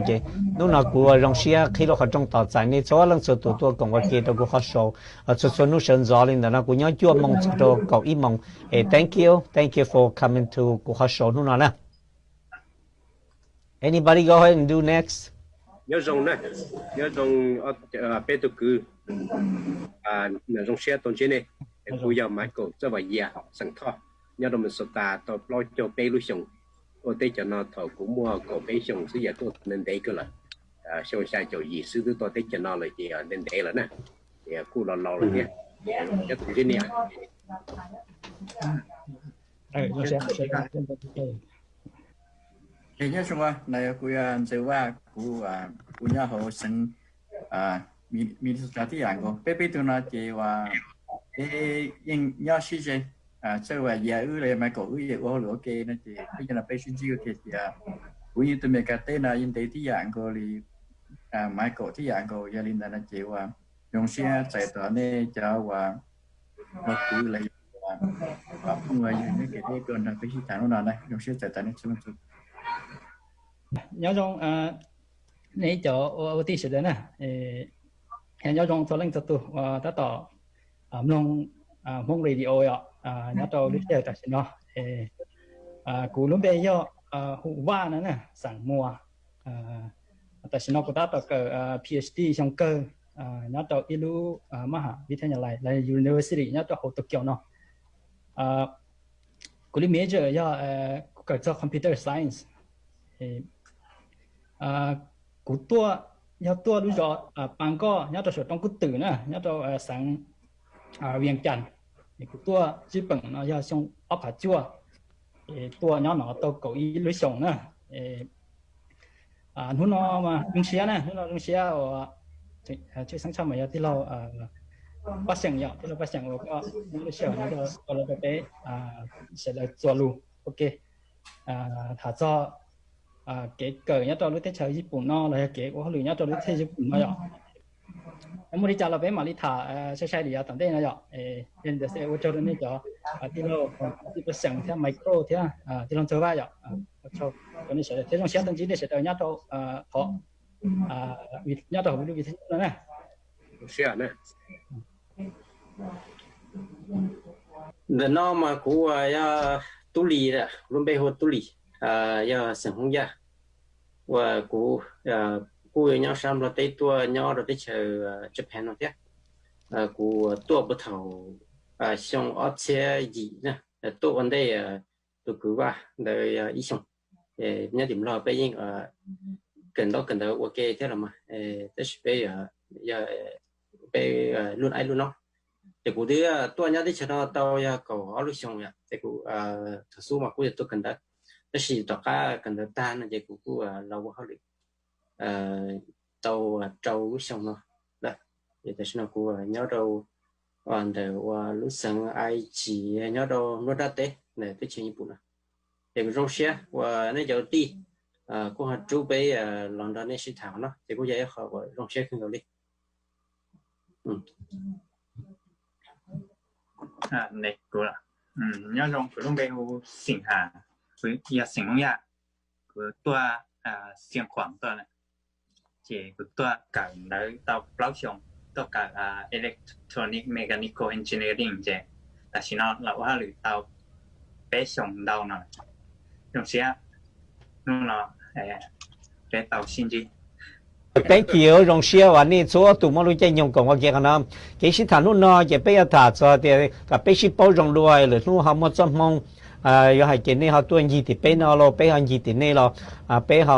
Ces hnub no kuv zoo siab qhib lub qhov rooj tos txais nej txhua leej txhua tus tuaj koom ua ke rau kuv qhov show txhua txhua hnub sawv ntxov li ntawm no kuv nyob cuaj moos txog rau kaum ib moos. Es thank you, thank you for coming to kuv qhov show hnub no na. Anybody go ahead and do next? Nyob zoo na, nyob zoo peb tug kwv. Zoo siab tau ntsib nej. Kuv yog Michael Txawj Vam Yias xeem Thoj, nyob rau Minnesota tau plaub caug peb lub xyoos. Tuaj teb chaws no thaum kuv muaj kaum peb xyoos xwb, yam tuaj ntev ntev kawg lawm. Xyoo xya caum yim xwb twb tuaj teb chaws no lawm ces ntev ntev lawm na. Ces kuj los laus lawm thiab. Nyob tau ntsib nej. Nyob zoo, kuv yog Ntxawg Vaj, kuv, kuv nyob hauv xeev Minnesota tib yam nkaus. Peb peb tug no ces uas peb yeej nyob sib ze. Txawj Vam Yias wb los yog Michael wb yeej ua hauj lwm ua ke no ces peb cov no peb sib ntsib ua ke tias kuv yeej tuaj Meskas teb no yeej ntev tib yam nkaus li Michael tib yam nkaus. Yog li ntawd no ces uas zoo siab txais tos nej cov uas ua kwv los yog phooj ywg nyob kev deb tuaj nrog peb sib tham hnub no na. Zoo siab txais tos nej txhua leej txhua tus. Nyob zoo nej cov ua tij sawv daws na. Nyob zoo txhua leej txhua tus uas tab tom mloog Hmoob Radio os, nyob rau lub sij hawm tam sim no. Kuv lub npe yog Hum Vaj no na, xeem Muas. Tam sim no kuv tab tom kawm PhD xyoo kawg nyob rau ib lub maj ha vib thab nyas lais los university nyob rau hauv Tokyo no. Kuv lub major yog kuv kawm txog computer science. Kuv tuaj, yog tuaj lub zos Pas Nkoj nyob rau saum roob Kub Twm na, nyob rau xeev Vias Cas. Kuv tuaj Nyij Pooj no yog xyoo ob phav cuaj, tuaj nyob no tau kaum ib lub xyoos na. Hnub no mas zoo siab na, hnub no zoo siab uas tshwj xeeb tshaj mas yog tij laug Paj Xyeem yom, tij laug Paj Xyeem uas koj muab lub sij hawm no rau peb sawv daws txuas lus ua ke tham txog kev kawm nyob rau lub teb chaws Nyij Pooj no los yog kev ua hauj lwm nyob rau lub teb chaws Nyij Pooj no yom. Muaj li cas los peb mam li tham sai sai li yav tom ntej no yom. Yog li ntawd ua tsaug rau nej cov tij laug Paj Xyeem thiab Michael thiab tij laug Ntxawg Vaj yom. Ua tsaug rau nej sawv daws thiab zoo siab tau ntsib nej sawv daws nyob rau qhov, nyob rau hauv lub vim thib no na. Ntawm no mas kuv yog Tub Lis, kuv lub npe hu ua Tub Lis, yog xeem Hmoob Yaj, uas kuv kuj nyob sab Nplog teb tuaj nyob rau teb chaws Japan no thiab. Kuv tuaj puag thaum xyoo ob txhiab yim na, tuaj ua ntej tus kwv Vaj ntawd ib xyoos. Nyob tim Nplog peb yeej kawm ntaub kawm ntawv ua ke thiab los mas, tab sis peb yog peb lub aib lub no. Ces kuv twb tuaj nyob teb chaws no tau yog kaum ob lub xyoo yom, ces kuv thaum xub mas kuj yog tuaj kawm ntawv, tab sis tom qab kawm ntawv tag no ces kuv kuj los ua hauj lwm tau rau lub xyoo no lawm. Ces tam sim no kuv nyob rau ntawm uas lub xeev Aichi, nyob rau Nplog nrab teb ntawm teb chaws Nyij Pooj no. Ces kuv zoo siab uas nej cov tij kuj ho rub peb los nrog nej sib tham no, ces kuj yog ib qho uas zoo siab kawg nkaus li. Nyob zoo, kuv lub npe hu Xeem Ham, kuv yog xeem Hmoob Yaj, kuv tuaj Xiav Khuam tuaj, ces kuv tuaj kawm ntawv tau plaub xyoos, tuaj kawm Electronic Mechanical Engineering, ces tam sim no los ua hauj lwm tau peb xyoos ntau no. Zoo siab hnub no peb tau sib ntsib. Thank you, zoo siab uas nej txhua tus muaj lub caij nyoog koom ua ke qhov no. Kev sib tham hnub no ces peb yuav tham txog tias kom peb sib paub zoo dua, lwm hnub ho muaj txoj hmoo, yuav hais ces nej ho tuaj ncig tim peb no los peb ho ncig tim nej los, peb ho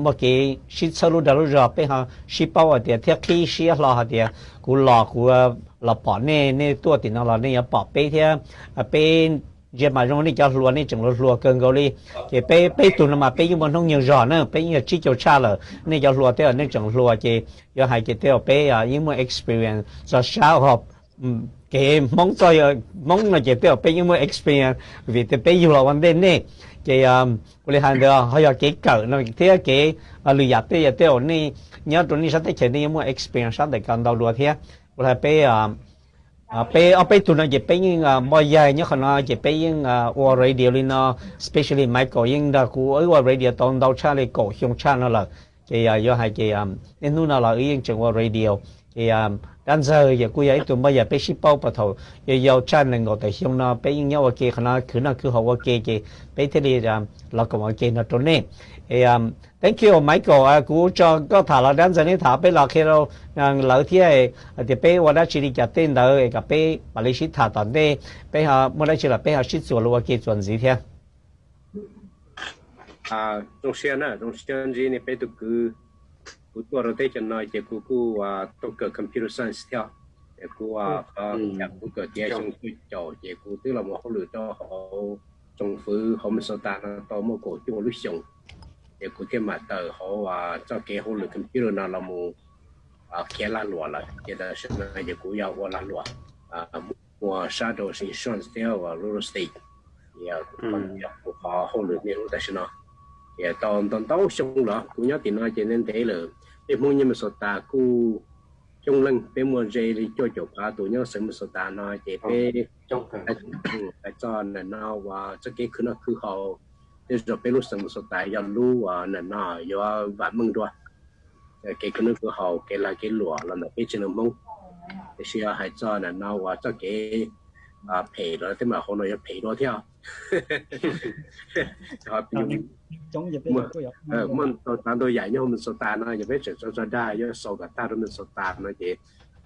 muaj kev sib txhawb lub dag lub zog, peb ho sib paub hais tias thiab qhib siab hlo hais tias kuv los kuv los pom nej, nej tuaj tim no los nej yuav pom peb thiab. Peb ntsia mas zoo nej cov hluas nej tseem hluas hluas kawg nkaus li. Ces peb peb tug no mas peb yeej muaj hnub nyoog zog na, peb yeej yog tsib caug tshaj lawm, nej cov hluas tej uas nej tseem hluas ces yuav hais ces tej uas peb yeej muaj experience txog sab kev Hmoob, txog Hmoob no ces tej uas peb yeej muaj experience vim tias peb yug los ua ntej nej. Ces kuv li hais ntawd ho yog kev kawm no thiab kev lwm yam tej, yog tej uas nej nyob rau nej sab teb chaws nej yeej muaj experience sab ntawm ko ntau dua thiab. Kuv hais peb peb ob peb tug no ces peb yeej npoj yaig nyob qhov no ces peb yeej ua radio li no, especially Michael yeej nrog kuv wb ua radio tau ntau tshaj li kaum xyoo tshaj no lawm. Ces yog yuav hais ces niaj hnub no los wb yeej tseem ua radio. Ces dab ntxawg yog kuj yog ib tug npoj yam peb sib paub puag thaum yau yau tshaj nees nkaum tawm xyoo no peb yeej nyob ua ke qhov no khwv noj khwv haus ua ke ces peb thiaj li los koom ua ke no rau nej. Thank you Michael, kuv tso koj tham los dab ntxawg nej tham peb los qhia rau lawv thiab hais tias peb ua dab tsi li cas tej ntawd es kom peb mam li sib tham tom ntej, peb muaj dab tsi los peb ho sib txuas lus ua ke txuas ntxiv thiab. Zoo siab na, zoo siab ntsib nej peb tug kwv. Kuv tuaj rau teb chaws no ces kuv kuj tuaj kawm computer science thiab. Ces kuv, kuv kawm tiav xyoo cuaj caum ces kuv twb los mus hauj lwm rau hauv tsoom fwv hauv Minnesota no tau muaj kaum cuaj lub xyoos. Ces kuv thiaj mam tawm hauv txoj kev hauj lwm computer no los mus khiav lag luam lawm. Ces tam sim no ces kuv yog ua lag luam, muaj sab rau insurance thiab ua real estate. Kuv qhov hauj lwm niaj hnub tam sim no ces tau ntau ntau xyoo lawm. Kuv nyob tim no ces ntev ntev lawm. Peb Hmoob nyob Minnesota kuj coob leej, peb muaj ze li cuaj caum phav tus nyob xeev Minnesota no ces peb hais txog ntawm no uas txoj kev khwv noj khwv haus, tej zaum peb lub xeev Minnesota yog lub uas ntawm no yuav vam meej dua. Kev khwv noj khwv haus, kev lag kev luam los ntawm peb tsev neeg Hmoob. Tiam sis yog hais txog ntawm no uas txoj kev phem los tej mas hauv no yuav phem dua thiab. Muaj ntau tsav ntau yam nyob hauv Minnesota no, yog peb tseem tso tso dag yuav xaus kom tag rau Minnesota no ces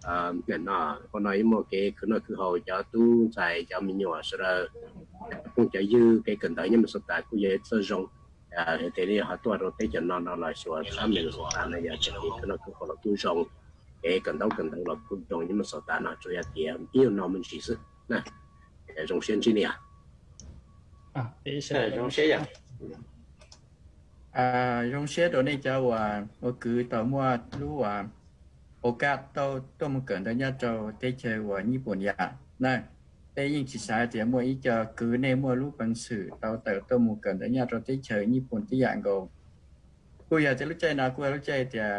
ntawm no, hauv no yeej muaj kev khwv noj khwv haus, cov tub ntxhais cov me nyuam sawv daws, cov phooj cov ywg, kev kawm ntawv nyob Minnesota kuj yog ib txoj zoo. Yog tias nej ho tuaj rau teb chaws no no los xyuas sab Minnesota no yog tseem kev khwv noj khwv haus los kuj zoo, kev kawm ntaub kawm ntawv los kuj zoo nyob Minnesota no, tsuas yog tias ib nyuag no me ntsis xwb na. Zoo siab ntsib nej. Zoo siab rau nej cov uas ua kwv tau muaj lub uas ua kaj tau tuaj mus kawm ntawv nyob rau teb chaws uas Nyij Pooj yam na. Peb yeej tsis xav tias muaj ib co kwv nej muaj lub peev xwm tau tawm tuaj mus kawm ntawv nyob rau teb chaws Nyij Pooj tib yam nkaus. Kuj yog tias lub caij no kuj yog lub caij tias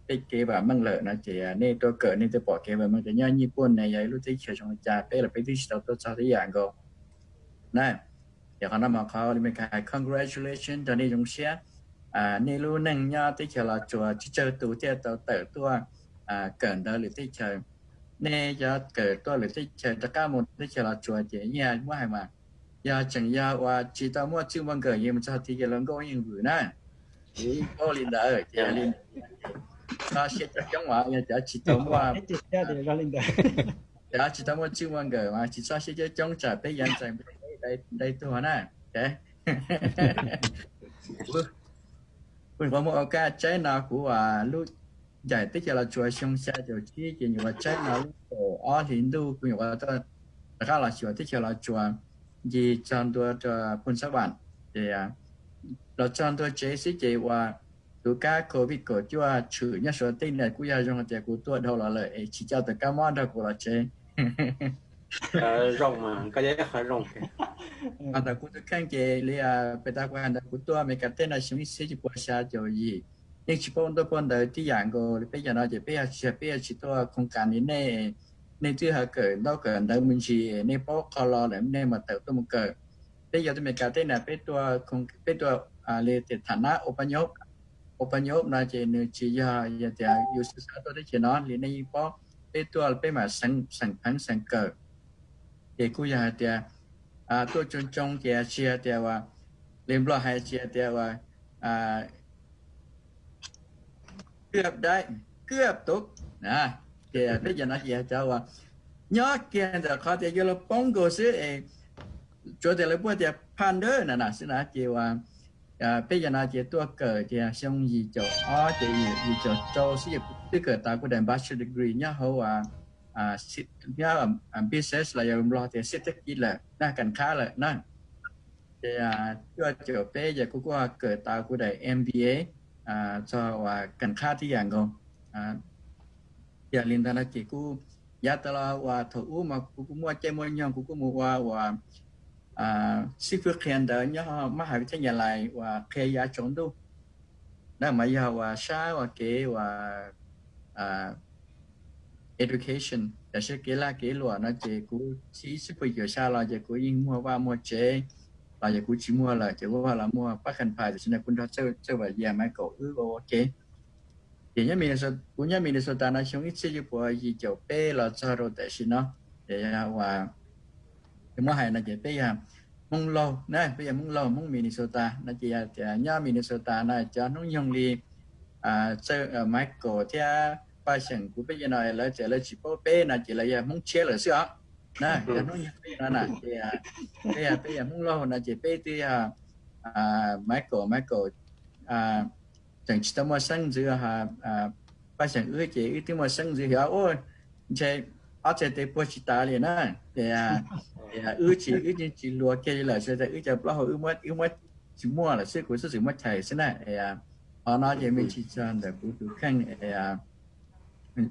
tej kev vam meej lawm no ces nej tuaj kawm nej twb pom kev vam meej tias nyob Nyij Pooj ne yog ib lub teb chaws zoo li cas, peb los peb twb tsis tau tuaj txog tib yam nkaus na. Ces qhov no mas qhov li Meskas hais congratulation rau nej, zoo siab. Nej lub neej nyob teb chaws Los Tsuas tsis tsawg tus thiaj tau tawm tuaj kawm ntawv lwm teb chaws. Nej cov kawm tuaj lwm teb chaws rov qab mus teb chaws Los Tsuas ces yeej muab hais mas yog tseem yog uas tsis tau muaj txij muaj nkawm yeej mus txog tid ces luag nkauj yeej vwm na. Kuv paub li ntawd ces yog li ntawd, txhob siab coob coob os, yog cov tsis tau muaj, cov tsis tau muaj txij muaj nkawm mas tsis txhob siab coob coob tsam peb yuav ntxais dai tuag na. Kuv nyuam qhuav muaj ua kaj tsaib no kuv lub ncaim teb chaws Los Tsuas xyoo xya caum tsib ces nyuam qhuav tsaib no lub kaum ob hlis ntuj kuv nyuam qhuav rov qab los xyuas teb chaws Los Tsuas, ncig txog ntua rau Phoos Xab Vam ces los txog ntua tsev xwb ces uas tus kab Covid kaum cuaj tshwm nyob Suav teb na, kuj yog zoo tias kuv tuaj dhau los lawm es tsis coj tus kab mob nrog kuv los tsev. Zoo, koj yog ib qho zoo. Ntawm kuv tus kheej ces li pem tas kuv hais ntawd kuv tuaj Amelikas teb no xyoo ib txhiab cuaj puas xya caum yim, yeej tsis paub ntaub paub ntawv tib yam nkaus li peb cov no ces peb yog tsis, peb yog tsis tuaj khoos kas li nej. Nej twb ho kawm ntaub kawm ntawv me ntsis, nej paub qhov lo lawm nej mam tawm tuaj mus kawm. Peb yog tuaj Amelikas teb na peb tuaj, peb tuaj li tias tham nab ua pa nyob, ua pa nyob no ces nws tsis yog tias yus xav xav tuaj teb chaws no li nej yeej paub. Peb tuaj peb mam xeem pheev xeem kawm. Ces kuj yog hais tias tuaj tsoo tsoo ces tsis hais tias uas li Nplog hais tsis hais tias uas kwb dai, kwb tus, ces peb cov no ces cov uas nyob kiag ntawm qhov tias yuav luag poob nkaus xwb es tsuav tias lawv puab tias phaj ntawd na na xwb na ces uas peb cov no ces tuaj kawm tias xyoo yim caum ob ces yim caum rau xwb ces kuv twb kawm tau kuv daim bachelor degree nyob hauv nyob business los yog Nplog tias xib teb kiv lawm na, kas qhab lawm na. Ces cuaj caum peb ces kuv kuj kawm tau kuv daim M B A txog uas kas qhab tib yam nkaus. Yog li ntawd no ces kuv yav tas los uas thaum ub mas kuv kuj muaj caij muaj nyoog kuv kuj mus ua uas xib fwb qhia ntawv nyob mab hais thib nyas lais uas qhia yav tsaus ntuj. Na mas yog uas sab uas kev uas education, tiam sis kev lag kev luam no ces kuv txij ib txhiab pua caum xya los ces kuv yeej muag vaj muag tsev, los yog kuv tsis muag lawm ces kuv los muag pab khas phais, tiam sis no kuv nrog Txawj Vam Yas Michael wb ua ua ke. Ces nyob Minnesota, kuv nyob Minnesota no xyoo ib txhiab cuaj puas yim caum peb los txog rau tam sim no. Ces yog uas muab hais no ces peb yog Hmoob Lauj na, peb yog Hmoob Lauj Hmoob Minnesota no ces yog tias nyob Minnesota no cov hnub nyoog li Michael thiab Paj Xyeem kuv peb cov no lawv tias lawv tsis paub peb no ces lawv yog Hmoob tshiab lawm xwb os. Na cov hnub nyoog peb no na ces peb yog, peb yog Hmoob Lauj no ces peb twb yog Michael, Michael tseem tsis tau muaj xeeb ntxwv, Paj Xyeem wb ces wb twb muaj xeeb ntxwv yog ua ntshe ob txhais tes puag tsis tas li na. Ces wb tsis, wb tsis luag kiag li lawm, txhais tes wb cov plaub hau wb muab tsis muaj lawm xwb, kuv xub xwm muab chais xwb na. Qhov no ces me ntsis txog ntawm kuv tus kheej,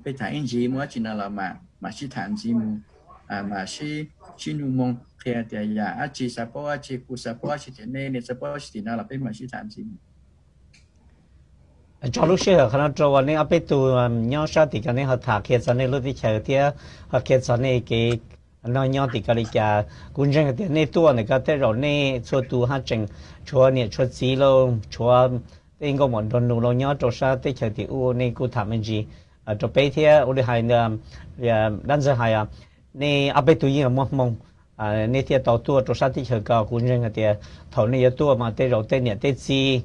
peb tham ib ntsis muaj dab tsi no los mam sib tham ntxiv mus, mam sib, sib nug moo qhia tias yam dab tsi xav paub dab tsi, kuv xav paub dab tsi tias nej, nej xav paub dab tsi tim no los peb mam sib tham ntxiv mus. Tso lub sij hawm qhov no rau uas nej ob peb tug nyob sab tim ko nej ho tham qhia txog nej lub teb chaws thiab ho qhia txog nej kev noj nyob tim ko li cas. Kuv ntseeg tias nej tuaj ntawm ko tej zaum nej txhua tus haj tseem tshuav niam tshuav txiv lauj, tshuav tej nkauj muam nraug nus los nyob rau sab teb chaws tim ub, nej kuj tham me ntsis rau peb thiab ua li hais dab ntxwg hais, nej ob peb tug yeej muaj hmoo, nej thiaj tau tuaj rau sab teb chaws ko. Kuv ntseeg hais tias thaum nej yuav tuaj mas tej zaum tej niam tej txiv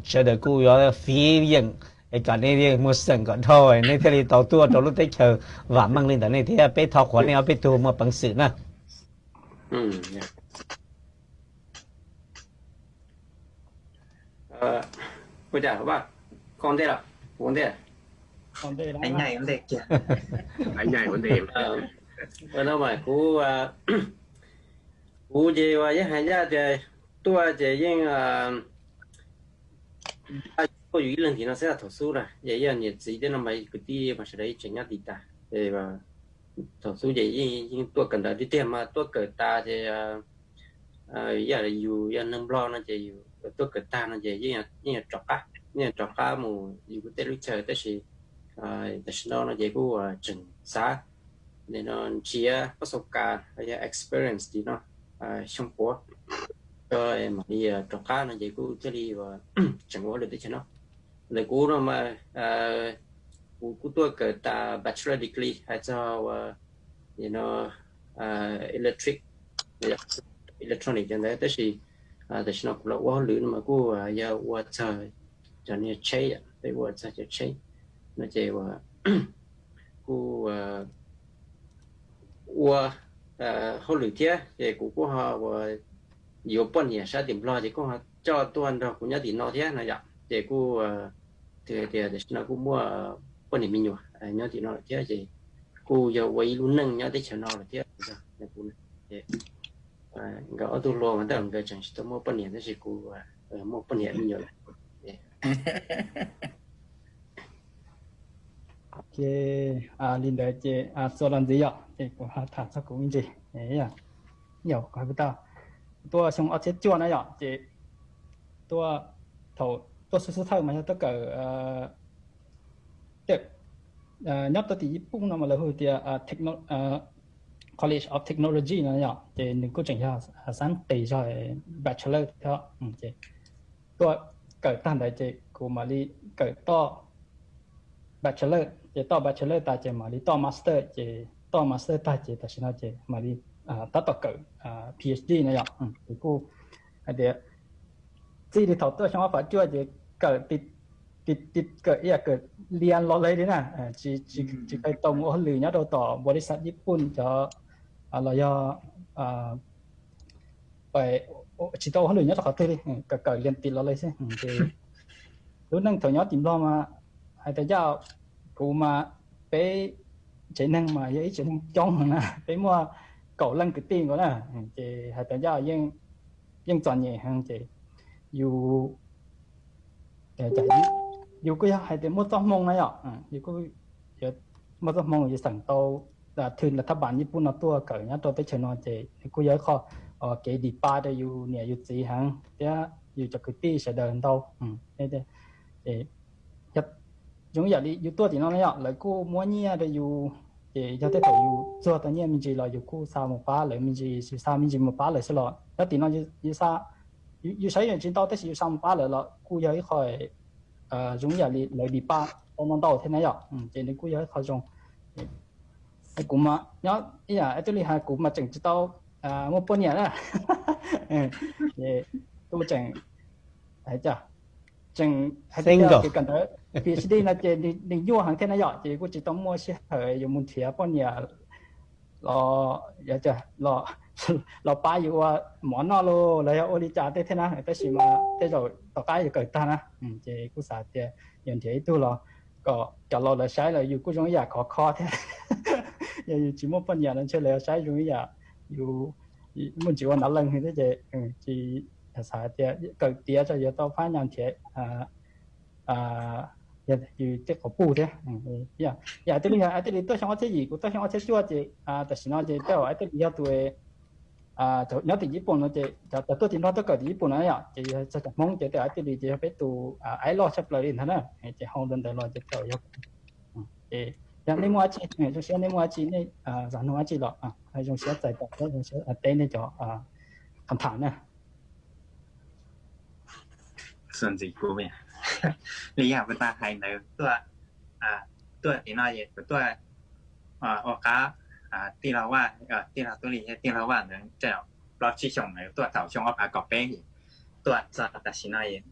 sawv daws kuj yuav fiv yeem es kom nej yeej muag xeem kom dhau nej thiaj li tau tuaj rau lub teb chaws vam meej li ntawd nej thiab. Peb thov qhuas nej ob peb tug muaj peev xwm na. Ua cas, koj ua ntej los kuv ua ntej? No mas kuv, kuv ces uas yeej hais ncaj tias tuaj ces yeej tuaj yus ib leeg tim no xwb thaum xub na, ces yog niam txiv thiab no mas kwv tij mas sawv daws yeej tseem nyob tim tas. Thaum xub ces yeej tuaj kawm ntawv tiag tiag mas tuaj kawm tas ces yog yus yog neeg Nplog no ces yus tuaj kawm tag no ces yeej rov qab, yeej rov qab mus yus tej lub chaw tab sis tam sim no no ces kuj tseem xav no nrhiav pab xau kas yog experience tim no xyoo puav, mam li rov qab no ces kuj thiaj li tseem ua hauj lwm teb chaws no. Ntawm kuv no mas kuv kuj tuaj kawm tas bachelor degree hais txog uas no electric, electronic cov ntawd tab sis tam sim no kuv los ua hauj lwm no mas kuj yog ua txog cov niag tsheb, peb ua txog cov tsheb no ces uas kuj ua hauj lwm thiab ces kuv kuj ho uas yuav poj niam sab tim Nplog ces kuj ho coj tuaj nrog kuv nyob tim no thiab no yom. Ces kuj tias tam sim no kuj muaj poj niam me nyuam nyob tim no lawm thiab ces kuj yog ua ib lub neej nyob teb chaws no lawm thiab. Kuv nkawd ob tug hluas mas tej zaum nkawd tseem tsis tau muaj poj niam tab sis kuv muaj poj niam me nyuam lawm. Li ntawd ces txuas los ntxiv yom, ces kuv tham txog kuv me ntsis. Yog kuv hais puas tau, tuaj xyoo ob txhiab cuaj na yom, ces tuaj, thaum tuaj xub xub thawj mas yog tuaj kawm nyob rau tim Yij Pooj no mas lawv hu tias College of Technology no yom, ces nws kuj tseem yog xab qis zog bachelor thiab. Ces tuaj kawm tag ntawd ces kuv mam li kawm toj bachelor, ces toj bachelor tag ces mam li toj master, ces toj master tag ces tam sim no ces mam li tab tom kawm PhD no yom. Ces kuj hais tias txij li thaum tuaj xyoo ob phav cuaj ces kawm ti, ti kawm ib yam kawm lias los li li na, tsis, tsis tau mus ua hauj lwm nyob rau tom npua li xav Yij Pooj cov los yog tsis tau ua hauj lwm nyob rau qhov twg li, kawm kawm lias tim los li xwb. Ces lub neej thaum nyob tim Nplog mas hais tias yaj, kuv mas peb tsev neeg mas yog ib tsev neeg coob na, peb muaj kaum leej kwv tij nkaus na, ces hais tias yaj yeej txom nyem heev ces yus, yus kuj yog hais tias muaj txoj hmoo na yom, yus kuj muaj txoj hmoo yus xeem tau thwj las thab pas Yij Pooj no tuaj kawm nyob rau teb chaws no ces kuj yog ib qho kev dim pa rau yus niam yus txiv heev thiab yus cov kwv tij sawv daws ntau. Zoo ib yam li yus tuaj tim no na yom, lawv kuj muab nyiaj rau yus, ces yog tej thaum yus txuag tau nyiaj me ntsis los yus kuj xa mus pab lawv me ntsis, yus xa me ntsis mus pab lawv xwb los nyob tim no yus xa, yus saib yus tsis ntau tab sis yus xa mus pab lawv los kuj yog ib qho zoo ib yam li lawv di paj tau ntau ntau thiab na yom. Ces nws kuj yog ib qho zoo. Kuv mas nyob ib yam twb li hais kuv mas tseem tsis tau muaj poj niam na. Ces kuj tseem, tseem hais tias kawm ntawv PhD no ces nws nyuaj heev thiab na yom, ces kuj tsis tau muaj sij hawm yuav mus nrhiav poj niam los, los pab yus ua mov noj los yog ua li cas tej thiab na, tab sis mas tej zaum tom qab yuav kawm tag na, ces kuj xav tias yuav nrhiav ib tug los kom cov laus lawv saib lawm yus kuj zoo ib yam khov kho thiab. Yog yus tsis muaj poj niam los ntshe lawv yuav saib zoo ib yam yus muaj ntsis ua nav leej thiab ces tsis xav tias kawm tiav tso yuav tau phab nyas nrhiav yus tej qhov puj thiab. Yam twb li, twb li tuaj xyoo ob txhiab yim kuv tuaj xyoo ob txhiab cuaj ces tam sim no ces tej zaum twb li yog tus nyob tim Yij Poom no ces cov tuaj tim Nplog tuaj kawm tim Yij Poom no yom, ces yog txog cov Hmoob ces tej zaum twb li ces yog peb tus aib loj tshaj plaws li ntag na. Ces hau ntawd ntawd los ces tej zaum yog ces yog nej muaj dab tsi, zoo siab nej muaj dab tsi nej zam nug dab tsi los zoo siab txais tos thiab zoo siab teb nej cov qhov tham na. Xus ntxiv kuv li yam kuv tau hais ntawd tuaj, tuaj tim no es kuv tuaj ua qab tij laug Vaj, tij laug Tub Lis thiab tij laug Vaj ntawd tej zaum plaub tsib xyoos ntawd tuaj thaum xyoo ob phav kaum peb es tuaj txog tam sim no es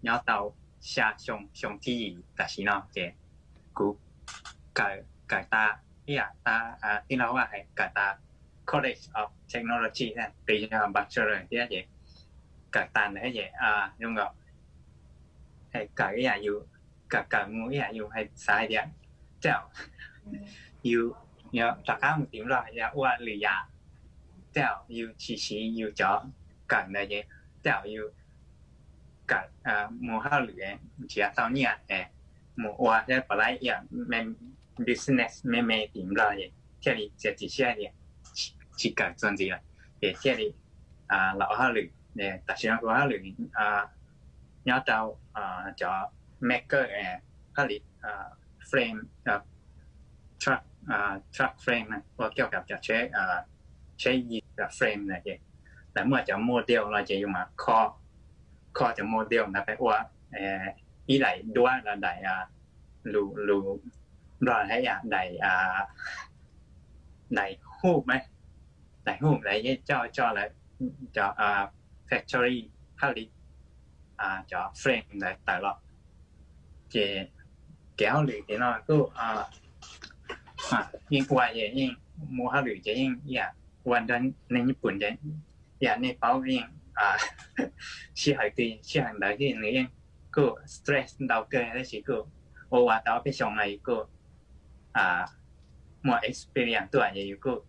nyob tau xya xyoo, xyoo thib yim tam sim no ces kuv kawm, kawm tas ib yam tas tij laug Vaj hais kawm tas College of Technology thiab, peb yog bachelor thiab ces kawm tas ntawd ces zoo nkaus kawm ib yam yus, kawm kawm mus ib yam yus hais xav hais tias tej zaum yus rov qab mus tim Nplog yog ua lwm yam, tej zaum yus tsis siv yus cov kawm ntawd ces tej zaum yus kawm mus hauj lwm nrhiav tau nyiaj es mus ua thiab pom lab yam business me me tim Nplog es thiaj li txiav txim siab tias tsis kawm txuas ntxiv lawm ces thiaj li los ua hauj lwm. Tam sim no kuv ua hauj lwm nyob rau cov maker, hauj lwm frame, truck, truck frame, ua kiu kab cov tsheb, tsheb yig frame na ces lawv muaj cov model los ces yus mam kho, kho cov model ntawd peb ua ib daim duab los daim, lus, lus Nplog hais yam daim, daim hub, daim hub lawv yeej coj tso lawv cov factory hauj lwm cov frame ntawd tawm los. Ces kev hauj lwm tim no kuj yeej ua, yeej mus hauj lwm ces yeej yam ua nrog neeg Nyij Pooj ces yam nej paub yeej sij hawm twg sij hawm ntawd nws yeej kuj stress ntau kawg tab sis kuj ua ua tau ob peb xyoos no kuj muaj experience tuaj ces yus kuj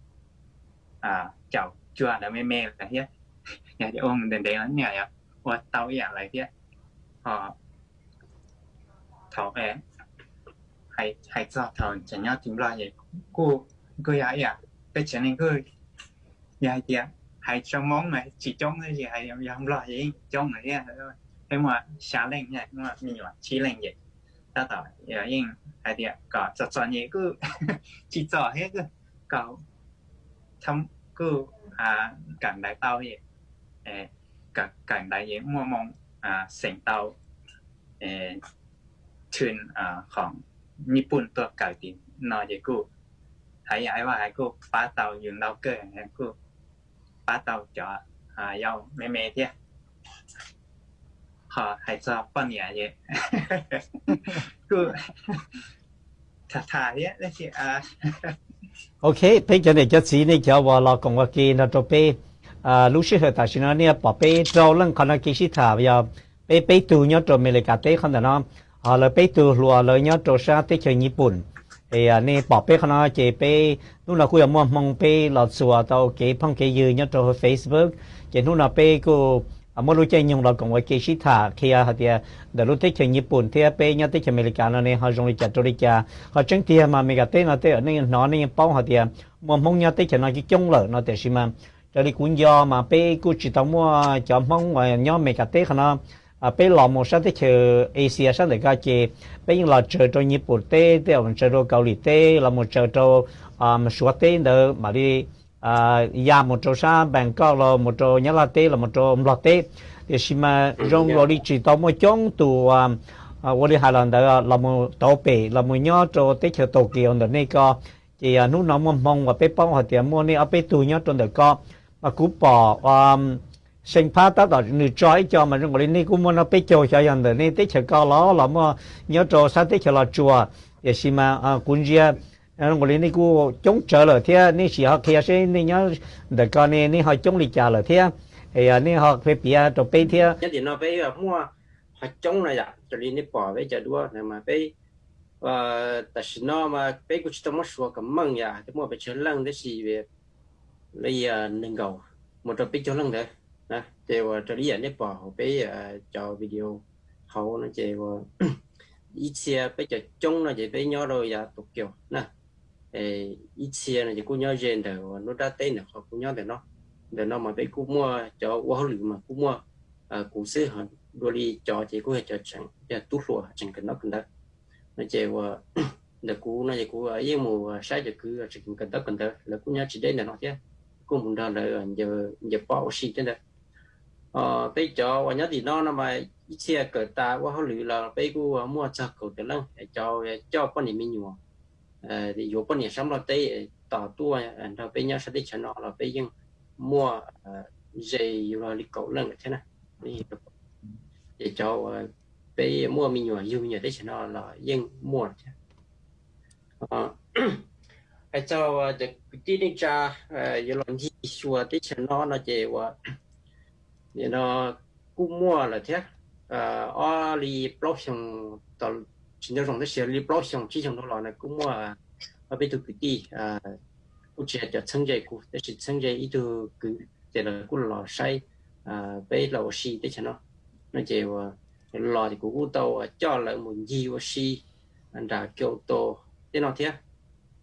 caum cuag lawv me me lawm thiab. Yog tias ua mus ntev ntev no nej yuav ua tau ib yam lawv thiab. Ho thaum hais txog thaum tseem nyob tim Nplog ces kuj, kuj yog ib yam peb tsev neeg kuj yog hais tias hais tso Hmoob mas tsis coob tab sis hais yog Nplog ces yeej coob lawm thiab. Peb muaj xya leej, muaj me nyuam tsib leej ces tab tom yeej hais tias kom txom txom nyem kuj tsis txom thiab, kuj kom kuj kawm ntawv tau, kawm ntawv ces muaj moo xeem tau thwm khoom Nyij Pooj tuaj kawm tim no ces kuj hais yam vaj hais kuj pab tau yus ntau kawg, kuj pab tau cov yau me me thiab. Ho hais txog poj niam ces kuj tham tham thiab tab sis Ok, peb cov niam cov txiv nej cov uas los koom ua ke nrog rau peb lub sij hawm tam sim no nej pom peb rau leej qhov no kev sib tham yog peb peb tug nyob rau Amelikas teb qhov ntawm no, ho lawv peb tug hluas lawv nyob rau sab teb chaws Nyij Pooj. Es nej pom peb qhov no ces peb hnub no kuj yuav muaj hmoo peb los txuas tau kev phooj kev ywg nyob rau Facebook. Ces hnub no peb kuj muaj lub caij nyoog los koom ua ke sib tham qhia hais tias ntawm lub teb chaws Nyij Pooj thiab peb nyob teb chaws Amelikas no ne ho zoo li cas rau li cas. Qhov tseeb tiag mas Amelikas teb no tej zaum nej hnov nej yeej paub hais tias muaj Hmoob nyob teb chaws no coob coob lawm no tiam sis mas raws li kuv nco mas peb kuj tsis tau muaj cov Hmoob uas nyob Amelikas teb qhov no. Peb los mus sab teb chaws Asia sab ntawm ko ces peb yeej los tsaws rau Nyij Pooj teb, tej zaum tsaws rau Kaus Lim teb, los mus tsaws rau Suav teb ntawd mam li ya mus rau sab Bangkok los mus rau Nyab Laj teb los mus rau Nplog teb. Tiam sis mas zoo nkaus li tsis tau muaj coob tus ua li hais los ntawd los mus tauv pem los mus nyob rau teb chaws Tokyo ntawm nej ko. Ces hnub no muaj hmoo uas peb paub hais tias muaj nej ob peb tug nyob rau ntawm ko, mas kuv pom Seej Phab tab tom nws tso ib co mas zoo nkaus li nej kuj muaj no peb caug xyov yog ntawm nej teb chaws ko los los muaj nyob rau sab teb chaws Los Tsuas. Tiam sis mas kuv ntsia zoo nkaus li nej kuj coob tsawv lawm thiab, nej sim ho qhia seb nej nyob ntawm ko ne nej ho coob li cas lawm thiab, es nej ho piav rau peb thiab. Nyob tim no peb muaj ho coob no yom, raws li nej pom peb cov duab na mas peb tam sim no mas peb kuj tsis tau muab suav kom meej yom, twb muaj pes tsawg leej tab sis li nees nkaum mus rau peb caug leej ntawd. Ces uas raws li yam nej pom hauv peb cov video hauv no ces uas ib txhia peb cov coob no ces peb nyob rau yav Tokyo na. Ib txhia no ces kuj nyob ze ntawm uas nruab nrab teb ntawm qhov kuv nyob ntawm no. Ntawm no mas peb kuj muaj cov ua hauj lwm mas kuj muaj kuv xwb, dua li cov ces kuj yog cov tseem yog tub hluas tseem kawm ntaub kawm ntawv no ces uas ntawm kuv no ces kuv yeej mus saib cov kwv tseem kawm ntaub kawm ntawv, lawv kuj nyob tsis deb ntawm no thiab, kuj mus nrog lawv ncaws pob ua si thiab ntawd. Peb cov uas nyob tim no no mas ib txhia kawm tas ua hauj lwm los peb kuj muaj txog kaum tawm leej, cov coj poj niam me nyuam, yuav poj niam sab Nplog teb tos tuaj nrog peb nyob sab teb chaws no los peb yeej muaj ze yuav luag li kaum leej lawm thiab na. Ces cov uas peb muaj me nyuam yug me nyuam teb chaws no los yeej muaj lawm thiab. Hais txog cov kwv tij neej tsa yuav los ncig xyuas teb chaws no no ces uas no kuj muaj lawm thiab. Ob li plaub xyoo, tsis nco zoo tab sis li plaub xyoo tsib xyoo dhau los no kuj muaj ob peb tug kwv tij, kuj tsis yog cov txheeb ze kuv tab sis txheeb ze ib tug kwv ces lawv kuj los saib peb los ua si teb chaws no. No ces uas los ces kuv kuj tau coj lawv mus ncig ua si nram Kyoto tej no thiab.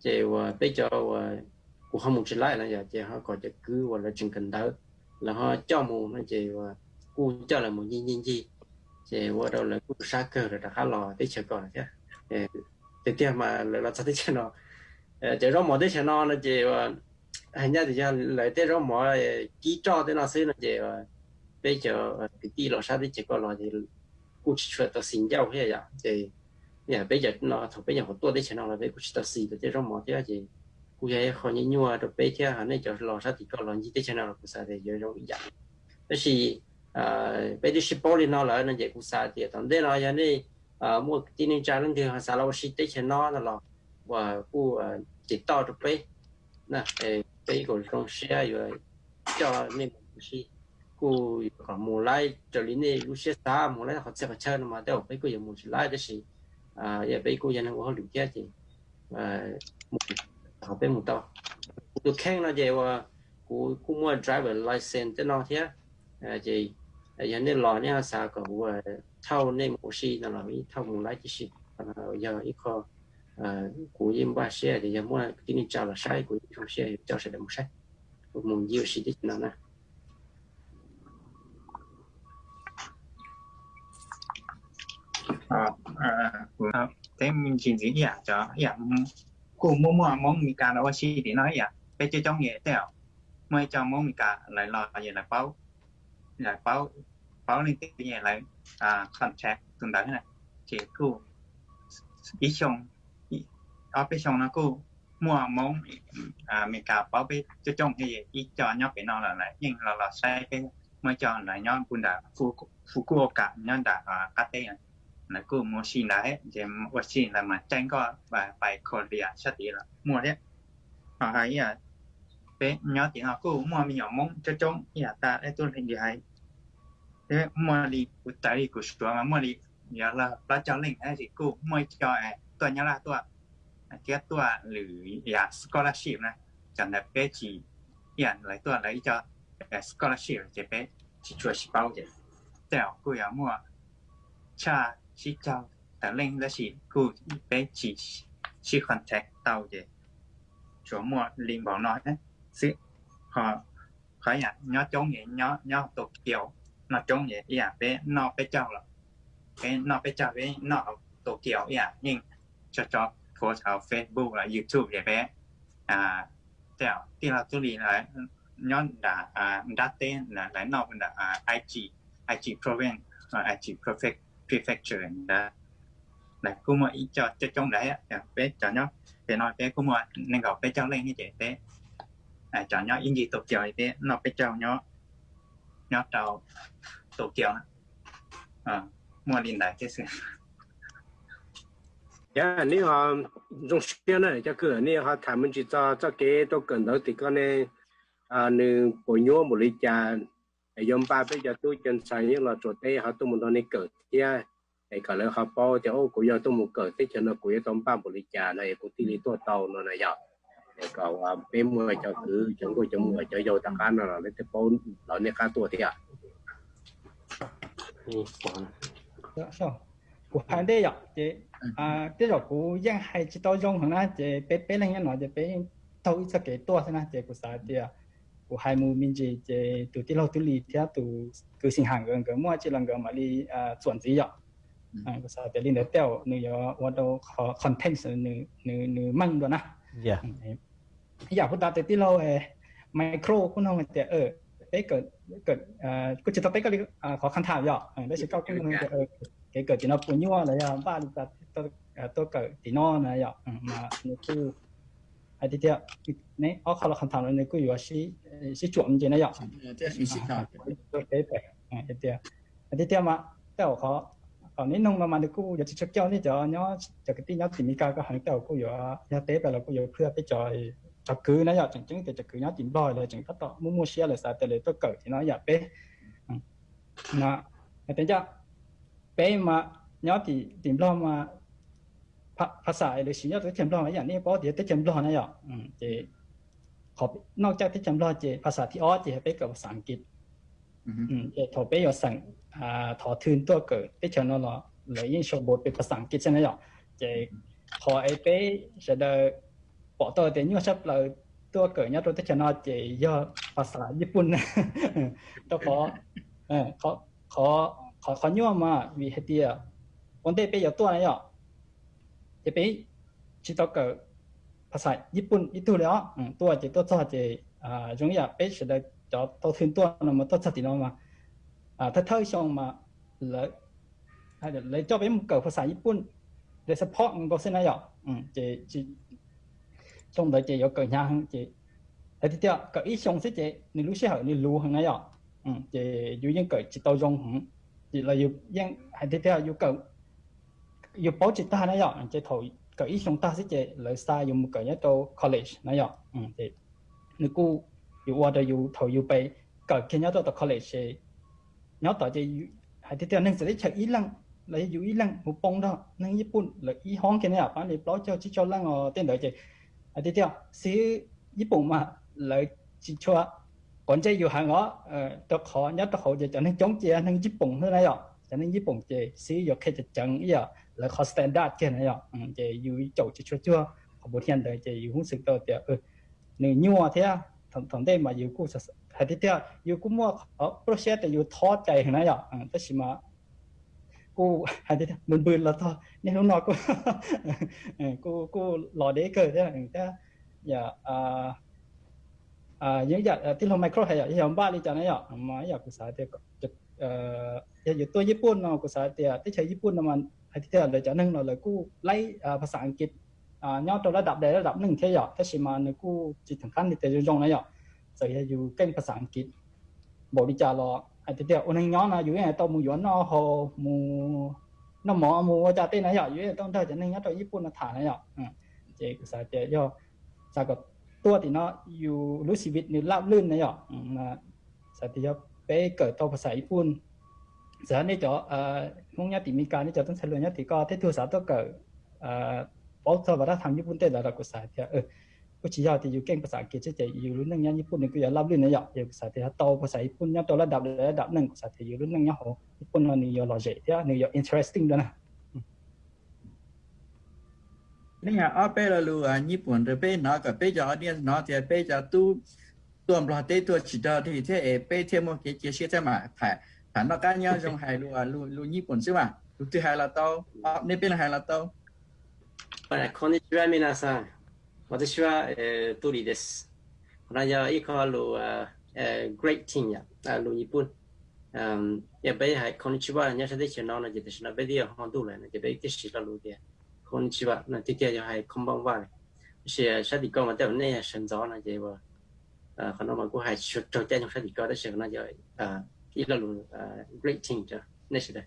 Ces uas peb cov uas kuv ho mus tsis laib no yom, ces ho kom cov kwv uas lawv tseem kawm ntawv, lawv ho coj mus no ces uas kuj coj lawv mus ncig ncig ncig, ces ua rau lawv kuj sab kawg lawv rov qab los teb chaws ko lawm thiab. Tiag tiag mas lawv los txog teb chaws no, cov zaub mov teb chaws no no ces hais ncaj tias yog lawv tej zaub mov kib roj tej no xwb no ces peb cov kwv tij los sab teb chaws ko los ces kuj tsis tshua tau xis ncauj thiab yom. Ces yam peb cov no thaum peb nyuam qhuav tuaj teb chaws no los peb kuj tsis tau xis tau tej zaub mov thiab ces kuj yog ib qho nyuaj nyuaj rau peb thiab. Nej cov los sab tim ko los ncig teb chaws no los kuv xav tias yuav zoo ib yam. Tab sis peb twb sib paub li no lawm no ces kuv xav tias tom ntej no yog nej muaj kwv tij neej tsa leej twg ho xav los ua si teb chaws no no los uas kuj ces toj rau peb, peb kom zoo siab yuav coj nej mus ua si. Kuj yuav kom mus laib raws li nej lub siab xav, mus laib qhov txhia qhov chaw no mas tej zaum peb kuj yuav mus tsis laib tab sis yog peb kuj yog neeg ua hauj lwm thiab ces mus qhov peb mus tau. Kuv tus kheej no ces uas kuv kuj muaj driver license tej no thiab. Ces yog nej los nej ho xav kom kuv thauj nej mus ua si no los thauj mus laib tib si. Qhov no yog ib qho kuv yeej npaj siab tias yog muaj kwv tij neej tsa los saib kuv yeej zoo siab yuav coj sawv daws mus saib, kuv mus ncig ua si teb chaws no na. Kuv teb me ntsis ntxiv ib yam cov ib yam kuj muaj muaj Hmoob Mes Kas los ua si tim no ib yam peb coob coob es tej zaum muaj ib co Hmoob Mes Kas lawv los es lawv paub, lawv paub, paub leej twg es lawv contact tus ntawd na. Ces kuj ib xyoo, ob peb xyoo no kuj muaj Hmoob Mes Kas paub peb coob coob thiab, ib co nyob pem no los lawv yeej los los saib peb. Muaj ib co lawv nyob puag nram Fukuoka nyob nram qab teb, lawv kuj mus ua si ntawd ces ua si ntawd mas caij nkoj pais Korea sab tid los muaj thiab. Ho hais ib yam peb nyob tim no kuj muaj me nyuam Hmoob coob coob ib yam tas ib tug hais, muaj li kuv tawv li kuv suav mas muaj li yuav luag plaub caug leej tab sis kuj muaj ib co tuaj Nyab Laj tuaj thiab tuaj lwm yam scholarship na. Cov ntawd peb tsis, ib yam lawv tuaj lawv ib co scholarship ces peb tsis tshua sib paub ces tej zaum kuj yuav muaj tshaj tsib caug tawm leej tab sis kuj peb tsis sib contact tau ces tsuas muaj li npaum no xwb. Ho qhov yam nyob coob es nyob Tokyo, noj coob es ib yam peb noj peb caug los, peb noj peb caug peb noj hauv Tokyo ib yam yeej tso tso post hauv Facebook los YouTube ces peb tej zaum tij laug tub li nyob nram nrab teb lawv noj nram Aichi, Aichi Province, Aichi Prefecture ntawd lawv kuj muaj ib co coob coob ntawd, peb cov nyob pem no peb kuj muaj nees nkaum peb caug leej thiab ces peb cov nyob ib ncig Tokyo peb noj peb caug nyob rau Tokyo, muaj li ntawd thiab xwb. Yog nej ho zoo siab na cov kwv, nej ho tham me ntsis txog txoj kev tuaj kawm ntawv tim ko ne, nws puas nyuaj npaum li cas, yuav npaj peb cov tub cov ntxhais nyob los tsuas teb ho tuaj mus nrog nej kawm thiab, es kom lawv ho paub tias kuv yog tuaj mus kawm teb chaws no kuv yuav tau npaj npaum li cas no es kuv thiaj li tuaj tau no na yog. Es kom peb muaj cov kwv cov nkauj cov muam cov yau tom qab no los lawv thiaj paub lawv nej qab tuaj thiab. Kuv hais ntej yom, ces tej zaum kuv yeej hais tsis tau zoo heev na, ces peb peb leeg nyob no ces peb yeej taug ib txoj kev tuaj xwb na, ces kuv xav tias kuv hais mus me ntsis ces tus tij laug Tub Lis thiab tus kwv Xeem Ham nkawd nkawd muaj tsis los nkawd mam li txuam ntxiv yom. Kuv xav tias li ntawd tej zaum nws yuav ua rau qhov content nws meej dua na. Ib yam kuv tas tes tij laug Micro kuj nug tias peb, kuj tsis tau teb koj li qhov kham tham yom, tab sis koj kuj nug tias kev kawm tim no puas nyuaj los yog npaj li cas tuaj kawm tim no na yom, mas nws kuj hais tiag tiag, neb ob qho los kham tham los nws kuj yuav sib tsuam ntsis na yom. Hais tiag tiag mas tej zaum qhov neb nug no mas nws kuj yuav tsis tshua kiag nej cov nyob cov kwv tij nyob tim Meskas ko heev, tej zaum kuj yuav yog teb pem los kuj yuav phwj peb cov, cov kwv na yom, tseem ceeb tias cov kwv nyob tim Nplog los tseem tab tom muaj muaj siab lawm xav tias lawv tuaj kawm tim no yam peb no. Hais tias peb mas nyob tim Nplog mas phas xas lawv siv nyob rau teb chaws Nplog mas ib yam nej paub tias teb chaws Nplog na yom, ces qhov noj caj teb chaws Nplog ces phas xas thib ob ces peb kawm phas xas Askiv. Ces thaum peb yuav xeem thov thw tuaj kawm teb chaws no los lawv yeej sau npau pem phas xas Askiv xwb na yom. Ces qhov es peb sawv daws pom tau tias nyuaj tshaj plaws tuaj kawm nyob rau teb chaws no ces yog phas xas Yij Pun. Rau qhov, qhov, qhov nyuaj mas vim hais tias ua ntej peb yuav tuaj na yom, ces peb tsis tau kawm phas xas Yij Pun ib tug li os. Tuaj ces tuaj txog ces zoo ib yam peb sawv daws cov tau thw tuaj no mas tuaj txog tim no mas thawj thawj xyoo mas lawv coj peb mus kawm phas xas Yij Pun, lawv support nkaus xwb na yom. Ces xyoo ntawd ces yuav kawm hnyav heev ces hais tiag tiag kawm ib xyoo xwb ces nws lub sij hawm nws luv heev na yom. Ces yus yeej kawm tsis tau zoo heev, ces los yus yeej hais tiag tiag yus kawm, yus paub tsis tag na yom, ces thaum kawm ib xyoo tag xwb ces lawv xa yus mus kawm nyob rau college na yom. Nws kuj, yus ua rau yus thaum yus pais kawm kiag nyob rau tom college ces nyob tod ces hais tiag tiag neeg txawv teb chaws ib leeg los yog yus ib leeg mus poob nrog neeg Yij Pun lawv ib hoob kiag na yom, pab li plaub caug tsib caug leej os tej ntawd ces hais tiag tiag xib hwb Yij Pun mas lawv tsis tshua quav ntsej yus heev os, rau qhov nyob rau hauv ces cov neeg coob ces neeg Yij Pun xwb na yom, cov neeg Yij Pun ces xib hwb yuav qhia ceev ceev ib yam lawv qhov standard kiag na yom, ces yus caum tsis tshua cuag qhov puav thiab ntawd ces yus kuj xav tau tias nws nyuaj thiab. Thaum ntej mas yus kuj hais tiag tiag yus kuj muaj qhov project tias yus thov cai heev na yom, tab sis mas kuj hais tiag tiag npws npws los txog niaj hnub no kuj, kuj los deb kawg thiab thiab. Yam, yam tij laug Micro hais yom, yog npaj li cas na yom, mas ib yam kuv xav tias yog yus tuaj Yij Pun no kuv xav tias teb chaws Yij Pun no mas hais tiag tiag lawv cov neeg no lawv kuj laib phas xas Askiv nyob rau lab dam dais lab dam neej thiab yom, tab sis mas nws kuj tsis theem qab li tias zoo zoo na yom. Txawm yog yus keej phas xas Askiv npaum li cas los hais tias tias ua neeg nyob no yus yeej tau mus yuav noj haus, mus noj mov mus ua cas tej na yom, yus yeej tau nrog cov neeg nyob rau Yij Pun no tham na yom. Ces kuv xav tias yog xav kom tuaj tim no yus lub xi vi nws laj lwj na yom. Xav tias yog peb kawm tau phas xas Yij Pun, txawm nej cov Hmoob nyob tim Mes Kas, nej cov tub ntxhais hluas nyob tim ko tej tug xav tuaj kawm, paub txog vas dab tham Yij Pun tej ntawd los kuv xav tias kuj tsis yog tias yus keej phas xas Askiv xwb ces yus lub neej nyob Yij Pun nws kuj yuav laj lwj na yom. Yog kuv xav tias yog tau phas xas Yij Pun nyob rau lab dam dais lab dam neej, kuv xav tias yus lub neej nyob hauv Yij Pun no nws yuav lom zem thiab nws yuav interesting dua na. Nej ob peb lo lus Nyij Pooj rau peb hnov kom peb cov audience hnov tias peb cov tub tuaj Nplog teb tuaj tsis raug dog dig thiab es peb thiaj muaj kev cia siab thiab mas tham noj qab nyob zoo hais lus Nyij Pooj xwb mas lus twg hais los tau, nej peb leeg hais los tau.こんにちは、皆さん。私は、えー、トリです。この間、いい子は、あ、えー、greeting や、あ、の日本。Yog peb hais konnichiwa nyob sab teb chaws no no ces tam sim no peb twb yog hmo ntuj lawm no ces peb twb siv lo lus tias konnichiwa no tiag tiag yog hais konbanwa lawm. Tab sis sab tim ko mas tej zaum nej yog sawv ntxov no ces qhov no mas kuj hais tsis raug caij nyoog sab tim ko tab sis qhov no yog ib lo lus greeting rau nej sawv daws.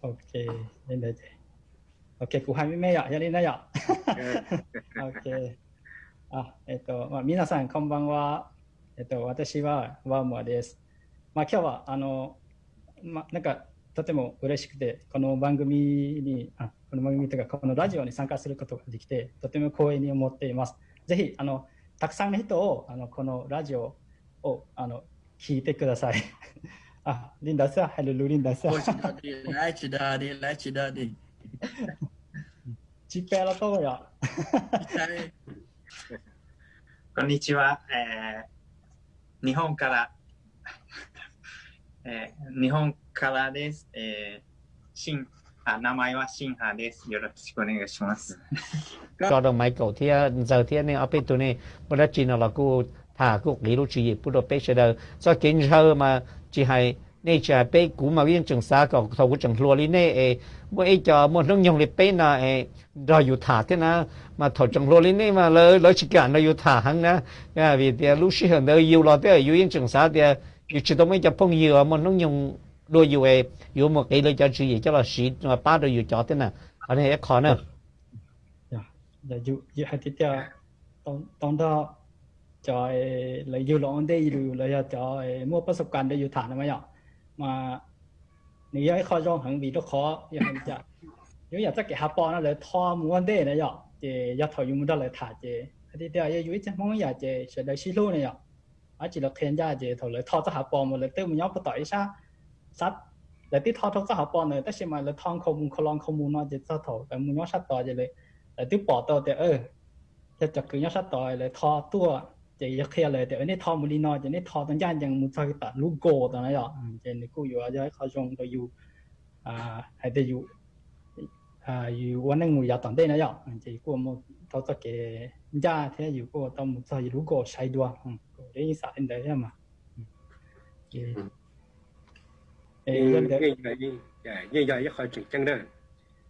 Ok, ok, kuv hais me me yom, yog li na yom. Ok, 皆さんこんばんは, watashi wa Wawaです. まあ今日はあの、まあ、なんかとても嬉しくて、この番組に、あ、この番組というか、このラジオに参加することができて、とても光栄に思っています。ぜひ、あの、たくさんの人を、あの、このラジオを、あの、聞いてください。あ、Linda さん、Hello Linda さん。 Tsis peb los tau yom. Konnichiwa, Nihon kara, Nihon kara desu. あ、名前はシンハです。よろしくお願いします。 Koj rau Michael thiab Ntxawg thiab nej ob peb tug nej muaj dab tsi no los kuj tham kuj qiv lub tswv yim pub rau peb sawv daws. Txoj kev ntshaw mas tsis hais nej tsis hais peb, kuv mas kuv yeej tseem xav kom thaum kuv tseem hluas li nej es muaj ib co muaj hnub nyoog li peb no es nrog yus tham thiab na, mas thaum tseem hluas li nej mas lawv lawv tsis kam nrog yus tham heev na, vim tias lub sij hawm ntawd yus los thiab yus yeej tseem xav tias yus tsis tau muaj ib co phooj ywg muaj hnub nyoog dua yus es yuav mus qiv lawv cov tswv yim coj los siv pab rau yus cov thiab na. Qhov no ib qho na. Yus hais tiag tiag, tau nrog cov lawv yug los ua ntej yus los yog cov muaj pab xav kas ntawd yus tham no mas yom, mas nws yog ib qho zoo heev vim rau qhov yog hais tias yus yam txoj kev hav pos no lawv tho mus ua ntej na yom, ces yog thaum yus mus nrog lawv tham ces hais tiag tias yog yus ib txhia Hmoob yam ces sawv daws sib hlub na yom. Dab tsi lawv qhia ncaj ces thaum lawv tho txoj hav pos mus lawv twb mus nyob puag tom ib sab, sab, lawv twb tho rau txoj hav pos ntawd tab sis mas lawv tho nkhaus mus nkhaus los nkhaus mus no ces txog thaum lawv mus nyob sab tod ces lawv twb pom tau tias yog cov kwv nyob sab tod lawv tho tuaj ces yog qhia lawv tias nej tho mus li no ces nej tho tau ncaj ncees mus txog tom lub goal tod na yom, ces nws kuj yuav yog ib qho zoo rau yus hais tias yus yus ua neej mus yav tom ntej na yom, ces yus kuj ua tau txoj kev ncaj thiab yus kuj ua tau mus txog yus lub goal sai dua. Kuv yeej xav li ntawd thiab mas. Yeej yog ib qho tseem ceeb na,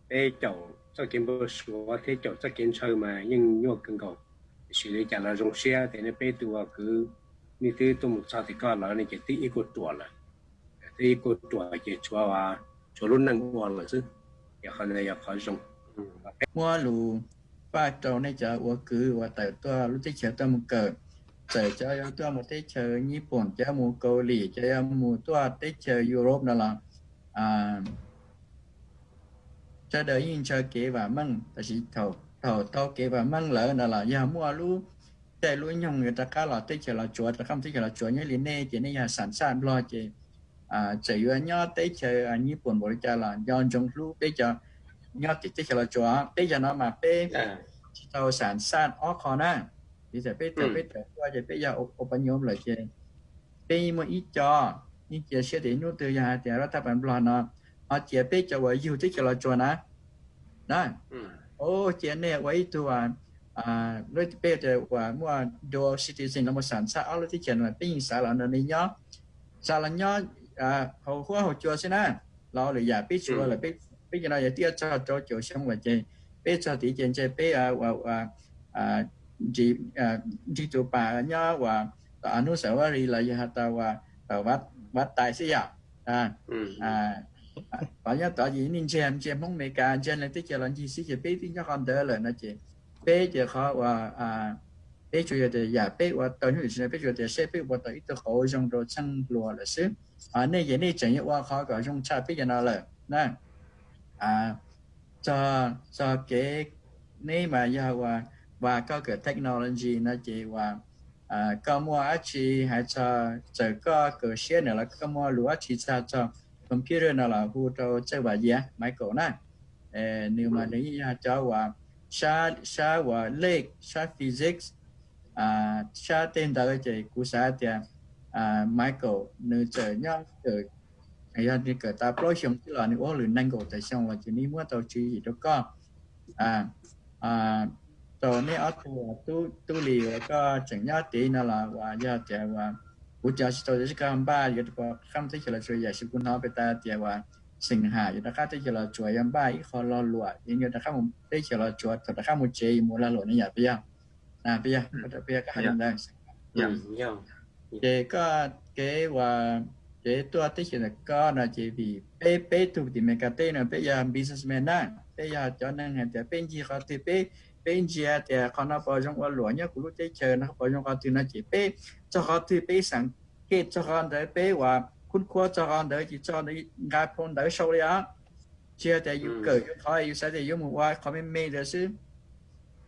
peb caum txoj kev npau suav thiab caum txoj kev ntshaw mas yeej nyuaj kawg nkaus. Tiam sis li cas los zoo siab tias nej peb tug ua kwv, nej twb tuaj mus txog tim koj lawm ne ces twb ib kuj ruam lawm. Twb ib kuj ruam ces tshuav, tshuav lub neej ua lawm xwb, ces qhov ntawd yog qhov zoo. Muab lus faj rau nej cov ua kwv uas tawm tuaj lub teb chaws tuaj mus kawm, txawm cov yuav tuaj mus teb chaws Nyij Pooj, cov yuav mus Kaus Lim, cov yuav mus tuaj teb chaws Europe no los sawv daws yeej ntshaw kev vam meej, tab sis thaum tau kev vam meej lawm no los yog muaj lub caij lub nyoog yuav rov qab los teb chaws Los Tsuas, rov qab mus teb chaws Los Tsuas nyob li nej ces nej yog xam xaj Nplog ces txawm yuav nyob teb chaws Nyij Pooj npaum li cas los nco ntsoov hlub peb cov nyob tim teb chaws Los Tsuas. Peb cov no mas peb tsis tau xam xaj ob qho na, vim tias peb thaum peb tawm tuaj ces peb yog ua pab nyob lawm ces peb yeej muaj ib co, yeej cia siab tias hnub twg yog hais tias lub thaj pas Nplog no ho cia peb cov uas yug teb chaws Los Tsuas na, na, cia nej ua ib tug, lub peb tias uas muaj dual citizen los mus xam xaj ob lub teb chaws no peb yeej xav los nrog nej nyob, xav los nyob hauv huab hauv cua xwb na. Los lwm yam peb tsis ua lawm, peb cov no yog twb txog rau caum xyoo lawm ces peb txog tid ces ntshe peb ua nrig tus pas nyob uas tom Anusawari los yog has tas uas tom Vaj Tais xwb yom. Qhov nyob tod ces nej ntsia, ntsia Hmoob Amelikas, ntsia leej teb chaws los ncig xwb ces peb twb nyob qhov ntawd lawm no ces peb ces qhov uas peb tsuas yog tias yam peb ua tau hnub tim no peb tsuas tias seb peb ua tau ib tug qauv zoo rau txheej hluas lawm xwb. Nej ces nej tseem yuav ua qhov kom zoo tshaj peb cov no lawm na. Txog, txog kev neb mas yog uas, uas koj kawm technology no ces uas koj muaj dab tsi hais txog, txawm koj kawm siab na los koj muaj lus dab tsi txog, txog computer no los hu rau Txawj Vam Yias, Michael na. Nws mas nws yeej yog cov uas sab, sab uas lej, sab physics, sab tej ntawd ces kuv xav tias Michael nws txawm nyob, yog nws kawm tau plaub xyoo xwb los nws ua hauj lwm nees nkaum tawm xyoo los ces nws muab tau tswv yim rau koj. rau neb ob tug, Tub Lis uas koj tseem nyob tid no los uas yog tias uas kuv cov tsis tau tias koj npaj yuav rov qab mus teb chaws Los Tsuas, yam sis kuv hnov pes tas tias uas Xeem Ham yuav rov qab teb chaws Los Tsuas, yuav npaj ib qho lag luam, yuav rov qab mus teb chaws Los Tsuas, thaum rov qab mus tsev yuav mus lag luam ne yom, puas yog? Puas yog, puas yog koj hais li ntawd? Ces koj kev uas kev tuaj teb chaws ntawm koj no ces vim peb, peb tug tim Meskas teb no peb yog businessman na, peb yog cov neeg hais tias peb ncig qhov twg peb, peb ntsia tias qhov no puas zoo ua luam nyob kuv lub teb chaws no, puas zoo qhov twg no ces peb txog qhov twg peb xav kej txog qhov ntawd, peb uas khub khuab txog qhov ntawd ces txog ntawd nqa phau ntawv sau li os. Tsis yog tias yus kawm yus qhov yus xav tias yuav mus ua qhov me me ntawd xwb.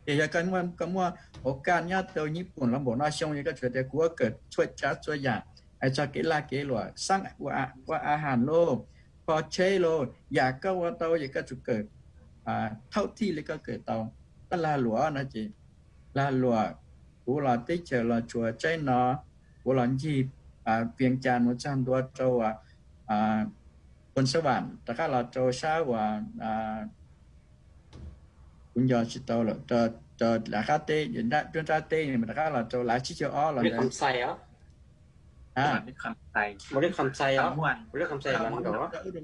Ces yog koj muaj, koj muaj hauv kaj nyob rau Nyij Pooj los npaum no xyoo, yog koj tsuas tias kuv yuav kawm txhua tsav txhua yam, hais txog kev lag kev luam, xab ua, ua a has lauj, kho tsheb lauj, yam koj ua tau ces koj tsuas kawm thaum thij li koj kawm tau. Tab lag luam no ces, lag luam, kuv los teb chaws Los Tsuas tsaib no, kuv los ncig Vias Cas mus txog ntua rau Phoos Xab Vam, rov qab los rau sab uas kuv nco tsis tau lawm, rau lav qab teb, nruab nrab teb, rov qab los rau lav tsib caug ob los ntawd. Ub Doo Xais, ub Doo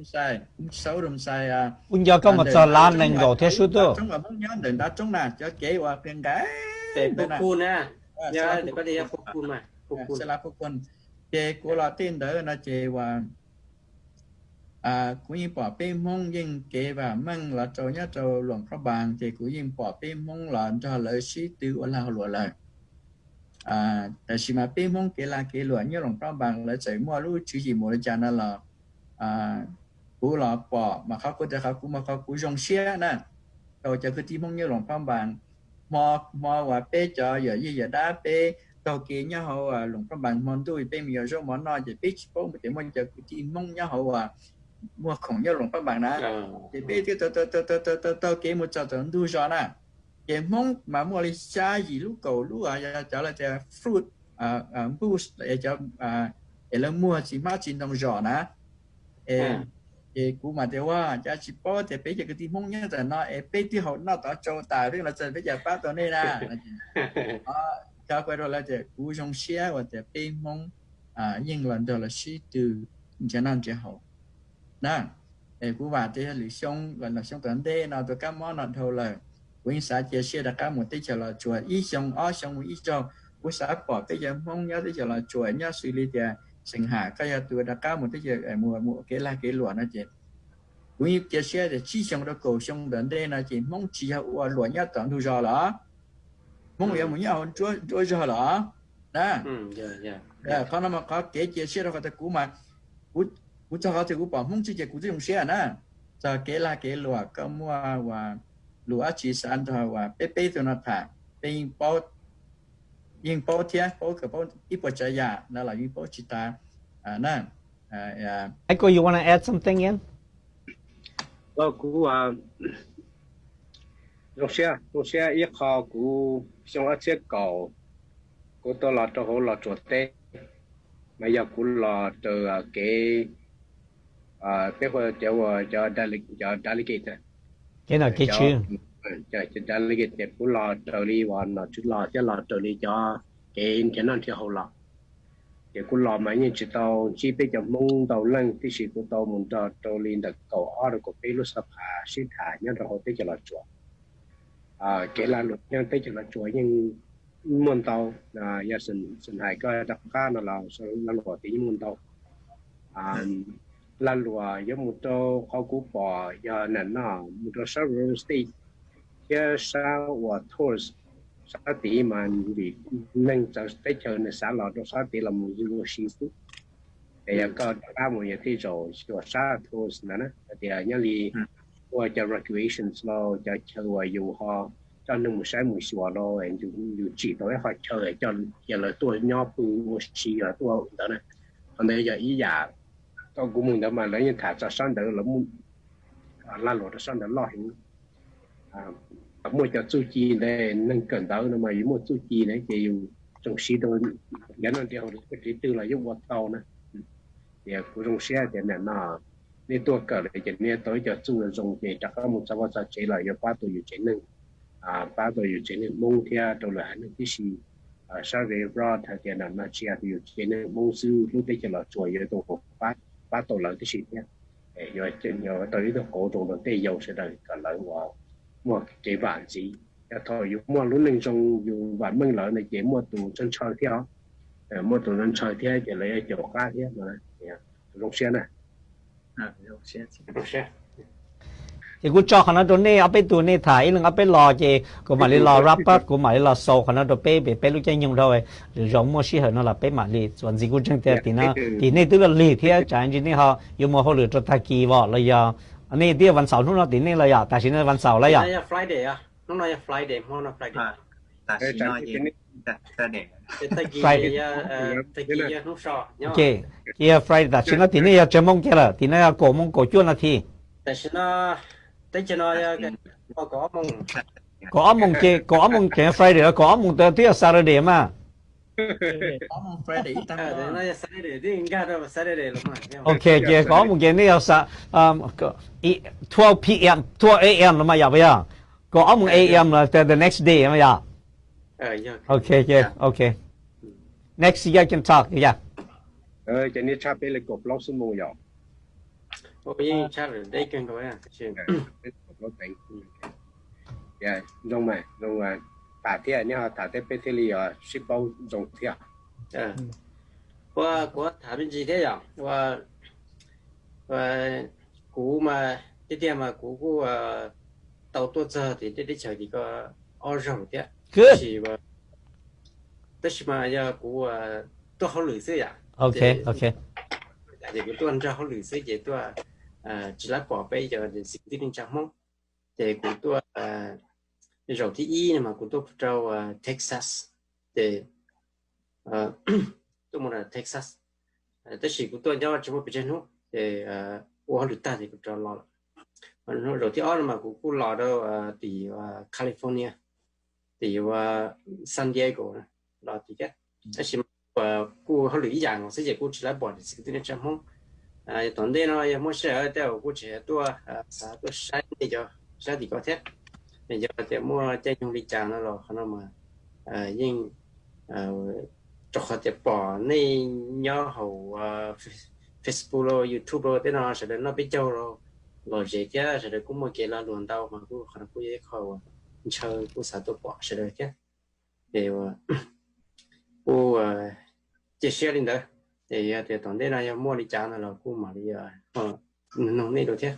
Xais, ub Doo Xais. Kuv nco koj mus txog lav nees nkaum thiab sub tuj. Roob uas Hmoob nyob ntawm ntav roob na, cov kev uas qia nqaim ntawd na. Ces kuv los tej ntawd no ces uas kuv yeej pom peb Hmoob yeej kev vam meej los rau nyob rau Luam Phab Npas, ces kuv yeej pom peb Hmoob los nrog lawv sib tw ua lag luam lawm. Tab sis mas peb Hmoob kev lag kev luam nyob Luam Phab Npas lawv txawm muaj lub tswv yim mus li cas no los kuv los pom mas qhov kuv tias qhov kuv mas qhov kuv zoo siab na, rau cov kwv tij Hmoob nyob Luam Phab Npas, hmo, hmo uas peb cov yawm yij yawm dab peb taug kev nyob hauv Luam Phab Npas hmo ntuj peb mus yos zaub mov noj ces peb tsis paub tias muaj cov kwv tij Hmoob nyob hauv uas muag khoom nyob Luam Phab Npas na. Ces peb twb taug kev mus txog tom ntug zos na, ces Hmoob mas muaj li xya yim lub kaum lub yog cov lawv tias fruit, booth, cov es lawv muag txiv hmab txiv ntoo zos na. Ces kuv mas tias ua cas tsis paub tias peb cov kwv tij Hmoob nyob ntawm no es peb twb haus noj tov tsau tas peb los txog peb cas pab tau nej na. Cov kuv rau lawv tias kuv zoo siab uas tias peb Hmoob yeej los nrog lawv sib tw nrhiav noj nrhiav haus na. Es kuv vam tias yog lwm xyoo los xyoo tom ntej no tus kab mob no dhau lawm, kuv yeej xav cia siab rov qab mus teb chaws Los Tsuas ib xyoo ob xyoo mus ib zaug. Kuv xav pom peb cov Hmoob nyob teb chaws Los Tsuas nyob xws li tias Xeem Ham koj yog tus rov qab mus teb chaws mus ua kev lag kev luam no ces kuv yeej cia siab tias tsib xyoo rau kaum xyoo tom ntej no ces Hmoob tsis yog ua luam nyob tom ntug zos lawm, Hmoob yuav mus nyob hauv nruab zog lawm na. Qhov no mas qhov kev cia siab rau qhov tias kuv mas, kuv txog qhov twg kuv pom Hmoob txij ces kuv twb zoo siab na. Txog kev lag kev luam koj muaj uas lus dab tsi xav nrog uas peb peb tug no tham, peb yeej paub, yeej paub thiab paub kawm paub ib puas tsav yam no los yeej paub tsis tas na. Michael, you wanna add something in? Kuv zoo siab, zoo siab ib qho kuv xyoo ob txhiab kaum kuv tau los rau hauv Los Tsuas teb, mas yog kuv los raws kev, peb hu cov uas cov, cov delegate, kev nom kev tswv, cov delegate ces kuv los raws li uas nom tswv los thiab los raws li cov kev nrhiav noj nrhiav haus los. Ces kuv los mas yeej tsis tau ntsib peb cov Hmoob ntau leej, tiam sis kuv tau mus nrog rau li ntawm kaum ob rau kaum peb lub xab phas sib tham nyob rau hauv teb chaws Los Tsuas. Kev lag luam nyob teb chaws Los Tsuas yeej muaj ntau, yog Xeem Ham koj rov qab no los lag luam ces yeej muaj ntau. Lag luam yuav mus rau qhov kuv pom yog nam no mus rau sab Vero State thiab sab uas tourist sab tid mas vim neeg txawv teb chaws nws xav los rau sab tid los mus yug ua si xwb. Es yog koj rov qab mus yog tej zaum xyuas sab tourist ntawd na, hais tias nyob li ua cov recreations los cov chaw uas yus ho coj neeg mus saib mus xyuas los yus tsim tau ib qho chaw coj cia lawv tuaj nyob pw ua si los tuaj ntawd na. Qhov ntawd yog ib yam, thaum kuv mus ntawd mas lawv yeej tham txog sab ntawd, lawv muaj lag luam rau sab ntawd loj heev. Muaj cov txuj ci ntawd, neeg kawm ntawv no mas yus muaj txuj ci na ces yus tsoom siv rau nrhiav noj nrhiav haus, kev twg los yeej ua tau na. Tias kuv zoo siab tias nim no nej tuaj kawm lawm ces nej tau ib co txuj zoo ces rov qab mus txog vaj txog tsev los yuav pab tau yus tsev neeg. pab tau yus tsev neeg Hmoob thiab rau lwm haiv neeg tib si. Sab Ri Rod hais tias nam no tsis yog yus tsev neeg Hmoob xwb, lub teb chaws Los Tsuas yuav tau pab, pab tau lawv tib si thiab. Yuav tau ib tug qauv zoo rau tej yau sawv daws kom lawv ua muaj kev vam ntxiv. Yog thaum yus muaj lub neej zoo yus vam meej lawm no ces muaj tus ntshaw ntshaw thiab os, muaj tus ntshaw ntshaw thiab ces lawv yuav caum qab thiab no. Zoo siab na. Ces kuv tso qhov no rau nej ob peb tug, nej tham ib leeg ob peb los ces kuv mam li los wrap up, kuv mam li los xaus qhov no rau peb, peb lub caij nyoog dhau, lwm zaus muaj sij hawm no los peb mam li txuas ntxiv. Kuv ntseeg tias tim no tim nej twb lig thiab, tsam ntsis nej ho yuav mus hauj lwm rau tag kis os los yog nej twb yog vas xaum hnub no tim nej los yom, tam sim no vas xaum lawm yom. Hnub no yog Friday, hnub no Friday. Ces yog Friday, tam sim no tim nej yog tsawg moo kiag lawm? Tim no yog kaum moo kaum cuaj no thi. Tam sim no teb chaws no kaum ob moo ces, kaum ob moo ces Friday los kaum ob moo twb yog Saturday mas. Ok, ces kaum ob moo ces nej yog twelve p.m., twelve a.m. los mas yom, puas yog? Kaum ob moo a.m. los the next day mas yom. Ok, ok. Next you guys can talk, yeah. Ces nej tshaj peb li kaum plaub xuab moos yom. Zoo mas, zoo, tham thiab nej ho tham thiab peb thiaj li sib paub zoo thiab. Ua kuv tham me ntsis thiab yom. Kuv mas tiag tiag mas kuv kuj tau tuaj txog tim tej teb chaws tim ko ob zaug thiab. Tab sis, tab sis mas yog kuv tuaj hauj lwm xwb yom. Ces kuv tuaj nrog hauj lwm xwb ces tuaj tsis lab pom peb cov txiv kwv tij neej tsa Hmoob. Ces kuv tuaj zaum thib ib no mas kuv tuaj rau Texas, ces tuaj mus rau Texas, tab sis kuv tuaj nyob tsis muaj pes tsawg hnub ces ua hauj lwm tag ces kuv rov los lawm. Zaum thib ob no mas kuv kuj los rau tim California, tim San Diego los tim thiab. Tab sis kuj hauj lwm ib yam nkaus xwb ces kuj tsis lab pom txiv kwv tij neej tsa Hmoob. Tom ntej no yog muaj sij hawm tej zaum kuj tseem tuaj, xav tuaj saib nej cov sab tim ko thiab. Yog tias muaj caij nyoog li cas no los qhov no mas yeej rau qhov tias pom nej nyob hauv Facebook los YouTube los tej no sawv daws noj peb caug los lom zem thiab sawv daws kuj muaj kev lag luam ntau mas kuj qhov no kuj yog ib qho uas ntshaw kuj xav tuaj pom sawv daws thiab. Ces kuj cia siab li ntawd. Ces yog tias tom ntej no yog muaj li cas no los kuj mam li nug nej dua thiab.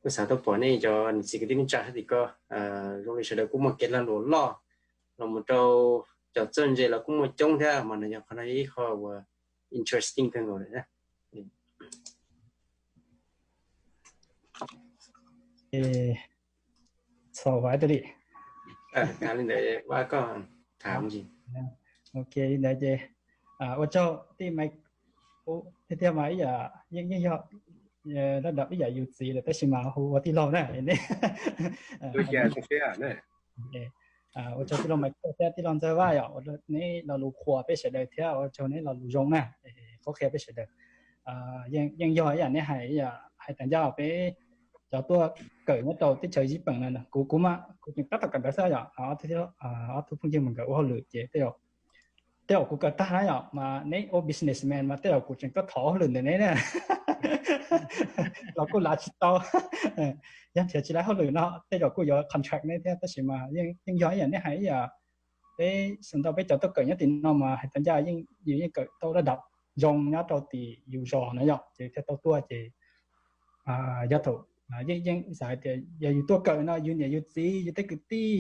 Kuj xav tuaj pom nej cov niam txiv kwv tij neej tsa sab tim ko, zoo li sawv daws kuj muaj kev lag luam loj, los mus rau cov txawj ntse los kuj muaj coob thiab mas nws yog qhov no ib qho uas interesting kawg nkaus lawm. Txhaum li ntawd, ok, li ntawd ces ua tsaug tij Maiv, tiag tiag mas ib yam yeej yog dab dab ib yam yus txiv lawm tab sis mas hu ua tij laug na. Ua tsaug tij laug Maiv thiab tij laug Ntxawg Vaj yom, neb lo lus qhuas peb sawv daws thiab ua tsaug neb lo lus zoo na, qhuab qhia peb sawv daws. Yeej yog ib yam neb hais, hais tas ncaj peb cov tuaj kawm nyob rau teb chaws Zib Peem no, kuv kuv mas kuv tseem tab tom kawm ntawv xwb yom, ob tug phooj ywg mas nkawd ua hauj lwm ces tej zaum kuv kawm tag na yom mas neb ua businessman mas tej zaum kuv tseem tuaj thov hauj lwm ntawm neb na los kuj lav tsis tau. Yog nrhiav tsis laib hauj lwm no tej zaum kuj yuav contract neb thiab tab sis mas yeej yog ib yam neb hais ib yam peb sawv ntau peb cov tuaj kawm nyob tim no mas hais tas ncaj yeej yus yeej kawm tau dab dab zoo nyob rau tim yus zos na yom ces thiaj tau tuaj ces yog thaum yeej yeej xav hais tias yog yus tuaj kawm no yus niam yus txiv yus tej kwv tij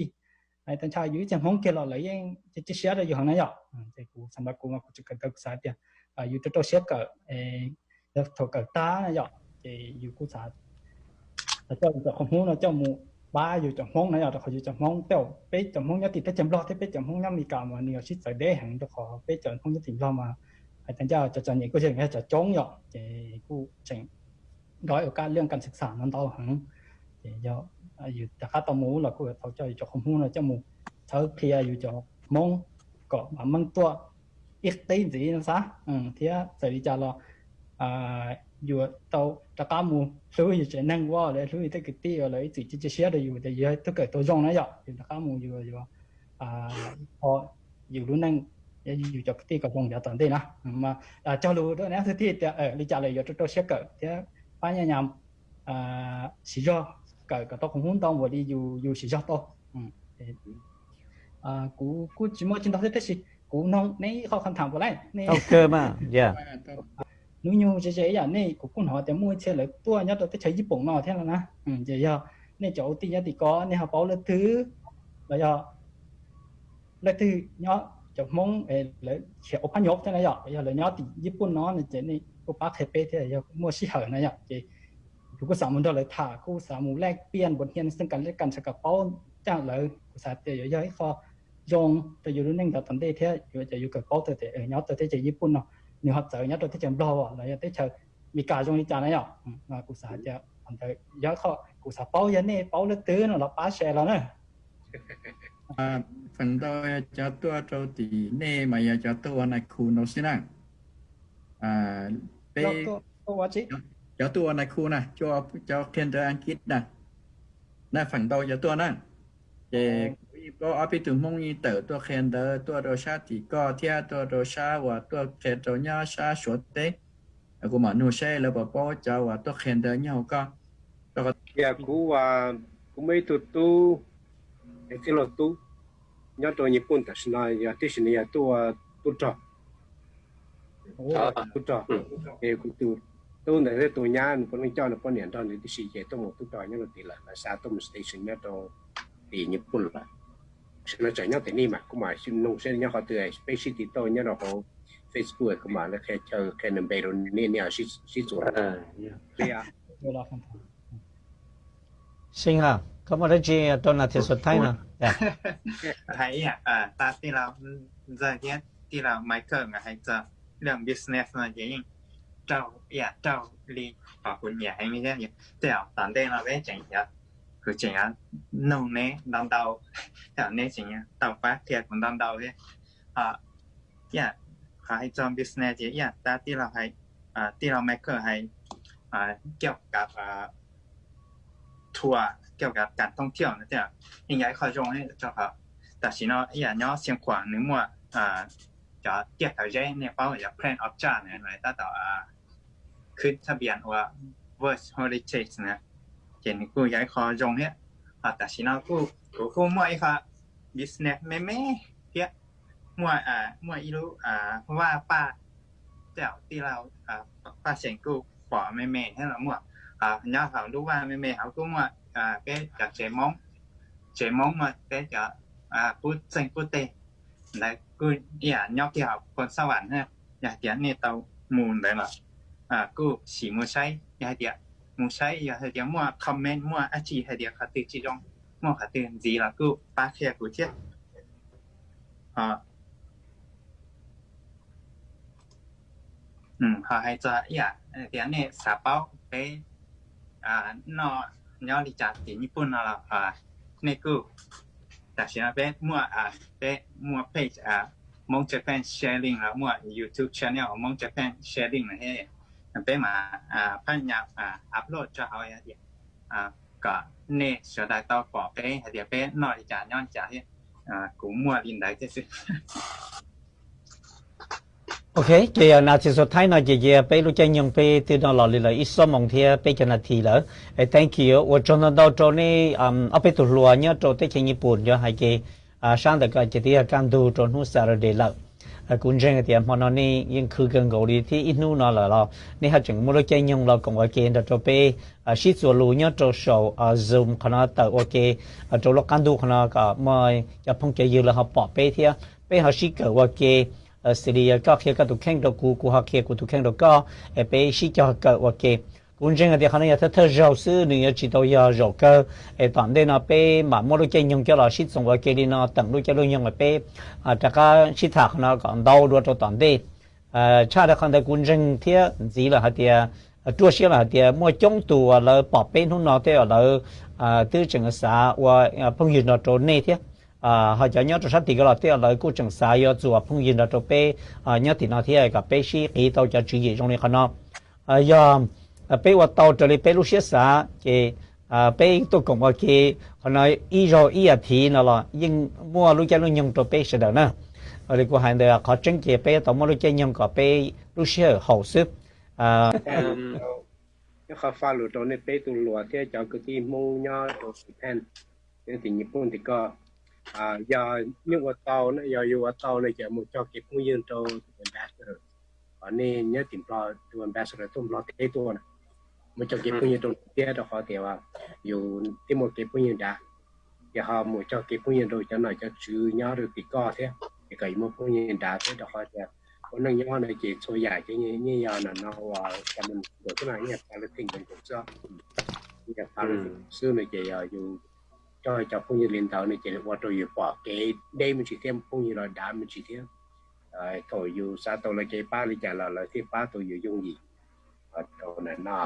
hais tas ncaj yus ib txhia Hmoob kiag los lawv yeej cia siab rau yus heev na yom. Ces kuv xam ntawd kuv mas kuv tseem kawm ntawv kuv xav tias yus rau rau siab kawm, yog thaum kawm tag na yom ces yus kuj xav coj yus cov qhov Hmoob no coj mus pab yus cov Hmoob na yom, rau qhov yus cov Hmoob tej zaum peb cov Hmoob nyob tim teb chaws Nplog thiab peb cov Hmoob nyob Amelikas mas nws yuav sib txawv deb heev rau qhov peb cov Hmoob nyob tim Nplog mas hais tas ncaj cov txom nyem kuj yog cov coob yom ces kuj tseem nrog ua kaj liaj kas xwm xam no ntau heev. Ces yog yus rov qab tau mus los kuj yuav tau coj yus cov qhov Hmoob no coj mus txhawb qhia yus cov Hmoob kom mam meej tuaj ib qib ntxiv no xav thiab txawm li cas los yus tau rov qab mus hlub yus tsev neeg, ua lawv hlub yus tej kwv tij, lawv ib txwm cia cia siab rau yus tias yus yog tug kawm tau zoo na yom, yus rov qab mus yus yuav, yus lub neej, yus cov kwv tij kom zoo yav tom ntej na. Cog lus rau neb ob tug thiab tias li cas lawm yuav rau rau siab kawm thiab pab nyab nyab siv zog kawm kom tau qhov hub ntau npaum li yus siv zog tau. Kuv kuj tsis muaj tsis ntau thiab tab sis kuv noog neb ib qho qhov tham puas lawm ne. Hnub nyoog ze ze ib yam nej, kuv kuj hnov tias muaj ib txhia lawv tuaj nyob rau teb chaws Yij Pooj no thiab no na. Ces yog nej cov ua tij nyob tim ko nej ho paub leej twg los yog leej twg nyob cov Hmoob lawv khiav ua phab nyuv thiab na yom, yog lawv nyob tim Yij Pooj no no ces nej kuj pab qhia peb thiab, yog muaj sij hawm na yom ces kuv kuj xav mus nrog lawv tham, kuj xav mus lej piaj npuas hnia xeeb kam lej kam xav kom paub caj lawv, kuv xav tias yuav yog ib qho zoo rau yus lub neej yav tom ntej thiab yuav cov yus kawm paub tau tias nyob rau teb chaws Yij Pooj no nws ho txawv nyob rau teb chaws Nplog los yog teb chaws Meskas zoo li cas na yom. Kuv xav hais tias qhov ntawd yog qhov kuv xav paub, yog nej paub leej twg no los pab share los na. Feem ntau cov tuaj rau tim nej mas yog cov tuaj ua nais khu ntau xwb na. Peb cov tuaj ua nais khu na, cov qhia ntawv Askiv na, na feem ntau cov tuaj na. Ces kuv yeej paub ob peb tug Hmoob yeej tawm tuaj qhia ntawv tuaj rau sab tim koj thiab tuaj rau sab uas tuaj qhia rau nyob sab Suav teb. Kuv mam nug seb lawv puas paub cov uas tuaj qhia ntawv nyob hauv koj. Yog kuv, kuv muaj ib tug tub, tij laug tub, nyob rau Nyij Pooj tam sim no yog tib si no yog tuaj tub rog. Tub rog, es kuv tus tub ntawd thiab tus nyab nws puav leej coj nws poj niam nrog nws tib si ces tuaj mus tub rog nyob rau tid lawm, lawv xa tuaj mus station nyob rau tim Nyij Pooj lawm. Tam sim no tseem nyob tim nej mas kuv mam nug seb nyob qhov twg, peb sib tiv tauj nyob rau hauv Facebook kuv mam li qhia chaw qhia nws npe rau nej, nej sib txuas. Xeeb, koj muaj dab tsi rau nas thias xuas thaib no? Hais ib yam tag tij laug Ntxawg thiab tij laug Michael nkawd hais txog lub business no ces yeej raug ib yam raug li qhov kuv nyiam heev li thiab. Tej zaum tom ntej no peb tseem, kuv tseem yuav nug neb ntau ntau, tej zaum neb tseem tau pab qhia kuv ntau ntau thiab. Ib yam qhov hais txog business ces ib yam tag tij laug, tij laug Michael hais kiag kav tour, kiag kav thooj thiaj no thiab, yeej yog ib qho zoo rau qhov tam sim no ib yam nyob Xeev Khuam nws muaj cov tiaj kawm zeb nej paub yog Plains of Java na, lawv tab tom khwb thaj pias ua World Heritage na, ces nws kuj yog ib qho zoo thiab. Ho tam sim no kuj kuv kuj muaj ib qho business me me thiab, muaj, muaj ib lub vaj paj, tej zaum tij laug Paj Xeem kuj pom me me thiab los muaj, nyob hauv lub vaj me me hauv kuj muaj peb cov tsev Hmoob, tsev Hmoob muaj peb cov qub txeeg qub teg ntawd kuj ib yam nyob kiag hauv Phoo Xab Vam na. Yog hais tias nej tau mus ntawd los kuj sim mus saib, yog hais tias mus saib, yog hais tias muaj comment muaj dab tsi hais tias qhov twg tsis zoo, muaj qhov twg ntxiv los kuj pab qhia kuv thiab. Ho hais txog ib yam tias nej xav paub peb noj nyob li cas tim Nyij Pooj no los nej kuj, tam sim no peb muaj, peb muaj page Hmong Japan Sharing los muaj YouTube channel Hmong Japan Sharing no thiab, peb mam phaj nyas upload rau hauv tias kom nej sawv daws tau pom peb hais tias peb noj li cas nyob li cas thiab. Kuv muaj li ntawd thiab xwb. Ok, ces yog nas thias xuas thaib no ces cia peb lub caij nyoog peb twb noj los li lawm ib xuab moos thiab peb caug nas this lawm. Es thank you, ua tsaug ntau ntau rau nej ob peb tug hluas nyob rau teb chaws Nyij Pooj, yog hais ces sab ntawm ko ces twb yog kaj ntug rau hnub Saturday lawm. Kuv ntseeg tias hmo no nej yeej khwv kawg nkaus li thiab ib hnub no lawm los nej haj tseem muaj lub caij nyoog los koom ua ke nrog rau peb sib txuas lus nyob rau saum Zoom qhov no tawm ua ke rau lub qab ntuj qhov no kom muaj cov phooj cov ywg lawv ho pom peb thiab peb ho sib kawm ua ke. Xws li yog koj qhia koj tus kheej rau kuv, kuv ho qhia kuv tus kheej rau koj, es peb sib cog kawm ua ke. Kuv ntseeg tias qhov no yog thawj thawj zaug xwb, nws yuav tsis tau yog zaum kawg, es tom ntej no peb mam muaj lub caij nyoog coj los sib txoos ua ke li no teem lub caij lub nyoog es peb rov qab sib tham qhov no kom ntau dua rau tom ntej. Tshaj rau qhov ntawd kuv ntseeg thiab ntxiv lawm hais tias, ruaj siab lawm hais tias muaj coob tus uas lawv pom peb hnub no tej uas lawv twb tseem xav ua phooj ywg nrog rau nej thiab, ho cov nyob rau sab tim ko los tej uas lawv kuj tseem xav yuav txuas phooj ywg nrog rau peb nyob tim no thiab kom peb sib qiv tau cov tswv yim zoo li qhov no. Yog peb ua tau raws li peb lub siab xav ces peb tuaj koom ua ke qhov no ib zaug ib as thiv no los yeej muaj lub caij lub nyoog rau peb sawv daws na. Li kuv hais ntawd, qhov tseeb ces peb tau muaj lub caij nyoog kom peb lub sij hawm haum xwb. Nyob qhov faj lus rau nej peb tug hluas thiab cov kwv tij Hmoob nyob rau Japan, nyob tim Nyij Pooj tim ko, yog yeej ua tau, yog yus ua tau no ces mus cog kev phooj ywg rau tus ambassador, qhov nej nyob tim Nplog tus ambassador tuaj Nplog teb tuaj na, mus cog kev phooj ywg rau nws thiab rau qhov tias yus thiaj muaj kev phooj ywg dav. Ces ho mus cog kev phooj ywg rau cov nom cov tswv nyob rau tim koj thiab, ces kom yus muaj phooj ywg dav thiab rau qhov tias ua neej nyob no ces txhua yam ces yeej yog no no uas cov me nyuam xwb no yeej yog pha lej theej nkaus xwb, yeej yog pha lej theej xwb no ces yog yus coj cov phooj ywg li ntawd no ces ua rau yus pom kev deb me ntsis thiab, phooj ywg los dav me ntsis thiab. Thaum yus xav tau lawv kev pab li cas los lawv thiaj pab tau yus yooj yim. Rau no,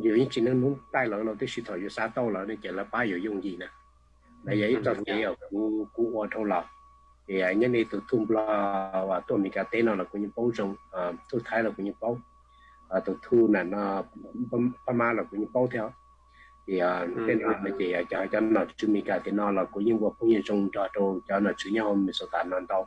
yus yeej tsis nyob hnub taij lawv los tiam sis thaum yus xav tau lawv no ces lawv pab yus yooj yim na. Lawv yog ib txoj kev uas kuv ua dhau los. Ces nyob li tus thuj Nplog uas tuaj Amelikas teb no los kuv yeej paub zoo, thuj Thaib los kuv yeej paub, tus thuj nam no Pab Mab los kuv yeej paub thiab. Ces tej no no ces cov, cov nom tswv Amelikas tiam no los kuv yeej ua phooj ywg zoo nrog rau cov nom tswv nyob hauv Minnesota no ntau.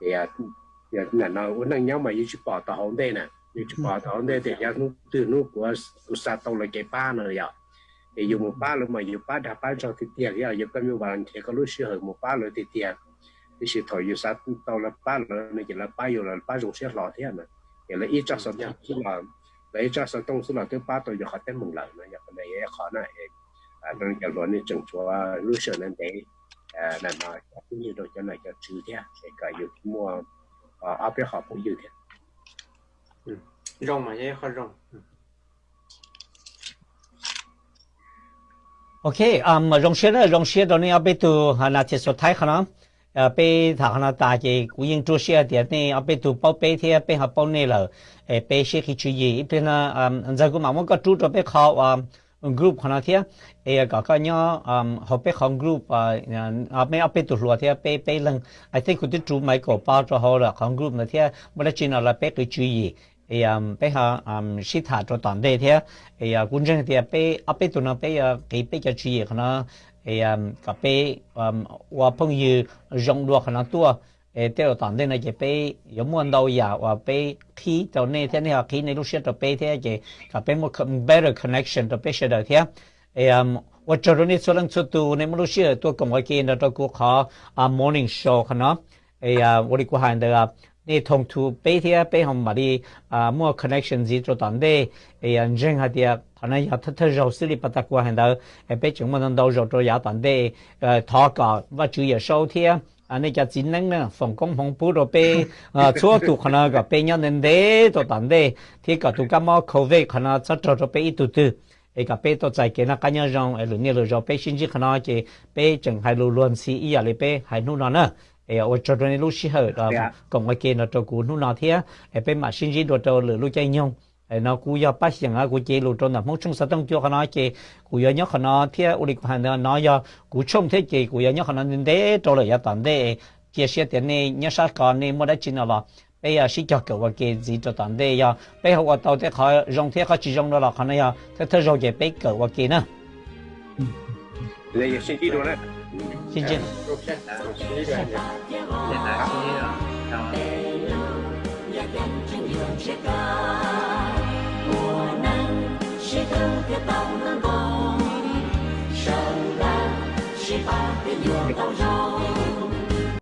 Ces nam no ua neej nyob mas yus tsis pom tau hauv ntej na, yus tsis pom tau hauv ntej tias yog hnub twg hnub kuv, kuv xav tau lawv kev pab no yom, ces yus mus pab lawv mas yus pab dag pab zog tiag tiag li os, yus koj me vas nrhiav koj lub sij hawm mus pab lawv tiag tiag. Tiam sis thaum yus xav tau lawv pab lawm no ces lawv pab yus los pab zoo siab hlo thiab na. Ces lawv ib tsob xov tooj xwb los, lawv ib tsob xov tooj xwb los twb pab tau yus qhov teeb meem lawm no. Yog qhov no yog ib qhov na, rau cov hluas nej tseem tshuav lub sij hawm no ntev, nam no cov phooj ywg rau cov nom cov tswv thiab es kom yus muaj ob peb qhov phooj ywg thiab. Zoo mas yog ib qho zoo. Ok, zoo siab na, zoo siab rau nej ob peb tug na thiab xua thaib qhov no. Peb tham qhov no tas ces kuv yeej ruaj siab hais tias nej ob peb tug paub peb thiab peb ho paub nej lawm, es peb sib qhib tswv yim ib pliag no. Ntxawg kuv mam muab koj rub rau peb qhov uas group qhov no thiab, es kom koj nyob hauv peb qhov group, peb ob peb tug hluas thiab peb peb leeg. I think kuv twb rub Michael Paul rau hauv lawm qhov group ntawd thiab, muaj dab tsi no los peb qhib tswv yim, peb ho sib tham rau tom ntej thiab. Kuv ntseeg tias peb ob peb tug no peb yuav qhib peb cov tswv yim qhov no, kom peb ua phooj ywg zoo dua qhov no tuaj. Tej zaum tom ntej no ces peb yuav muaj ntau yam uas peb qhib rau nej thiab nej ho qhib nej lub siab rau peb thiab ces kom peb muaj better connection rau peb sawv daws thiab. Ua tsaug rau nej txhua leej txhua tus nej muaj lub sij hawm tuaj koom ua ke nrog rau kuv qhov morning show qhov no. Ua li kuv hais ntawd, nej thov txim peb thiab peb ho mam li muaj connection ntxiv rau tom ntej. Ntseeg hais tias qhov no yog thawj thawj zaug xwb li pas tas kuv hais ntawd, peb tseem muaj ntau ntau zaus rau yav tom ntej. Thov kom Vajtswv Yawm Saub thiab nej cov txiv neeb na, foom koob hmoov pub rau peb txhua tus qhov no kom peb nyob ntev ntev rau tom ntej thiab kom tus kab mob covid qhov no txhob raug rau peb ib tug twg, es kom peb tau txais kev noj qab nyob zoo es lwm niaj lwm zaus peb sib ntsib qhov no ces peb tseem hais lus luag ntxhi ib yam li peb hais hnub no na. Es ua tsaug rau nej lub sij hawm koom ua ke no rau kuv hnub no thiab, es peb mam sib ntsib dua rau lwm lub caij nyoog. No kuv yog Paj Xyeem, kuv cev lus rau ntawm Hmoob Tshooj xov tooj cua qhov no ces kuv yuav nyob qhov no thiab ua li kuv hais ntawd no yog kuv tshooj thiab ces kuv yuav nyob qhov no ntev ntev rau lawm yav tom ntej. Cia siab tias nej nyob sab ko nej muaj dab tsi no los peb sib cog kawm ua ke ntxiv rau tom ntej, yog peb ho ua tau tej qhov zoo thiab qhov tsis zoo no los qhov no yog thawj thawj zaug ces peb kawm ua ke na. Sib ntsib dua na. Sib ntsib. Sib tau thiab tau nto nto, sawv daws sib pab thiab yuav tau zoo.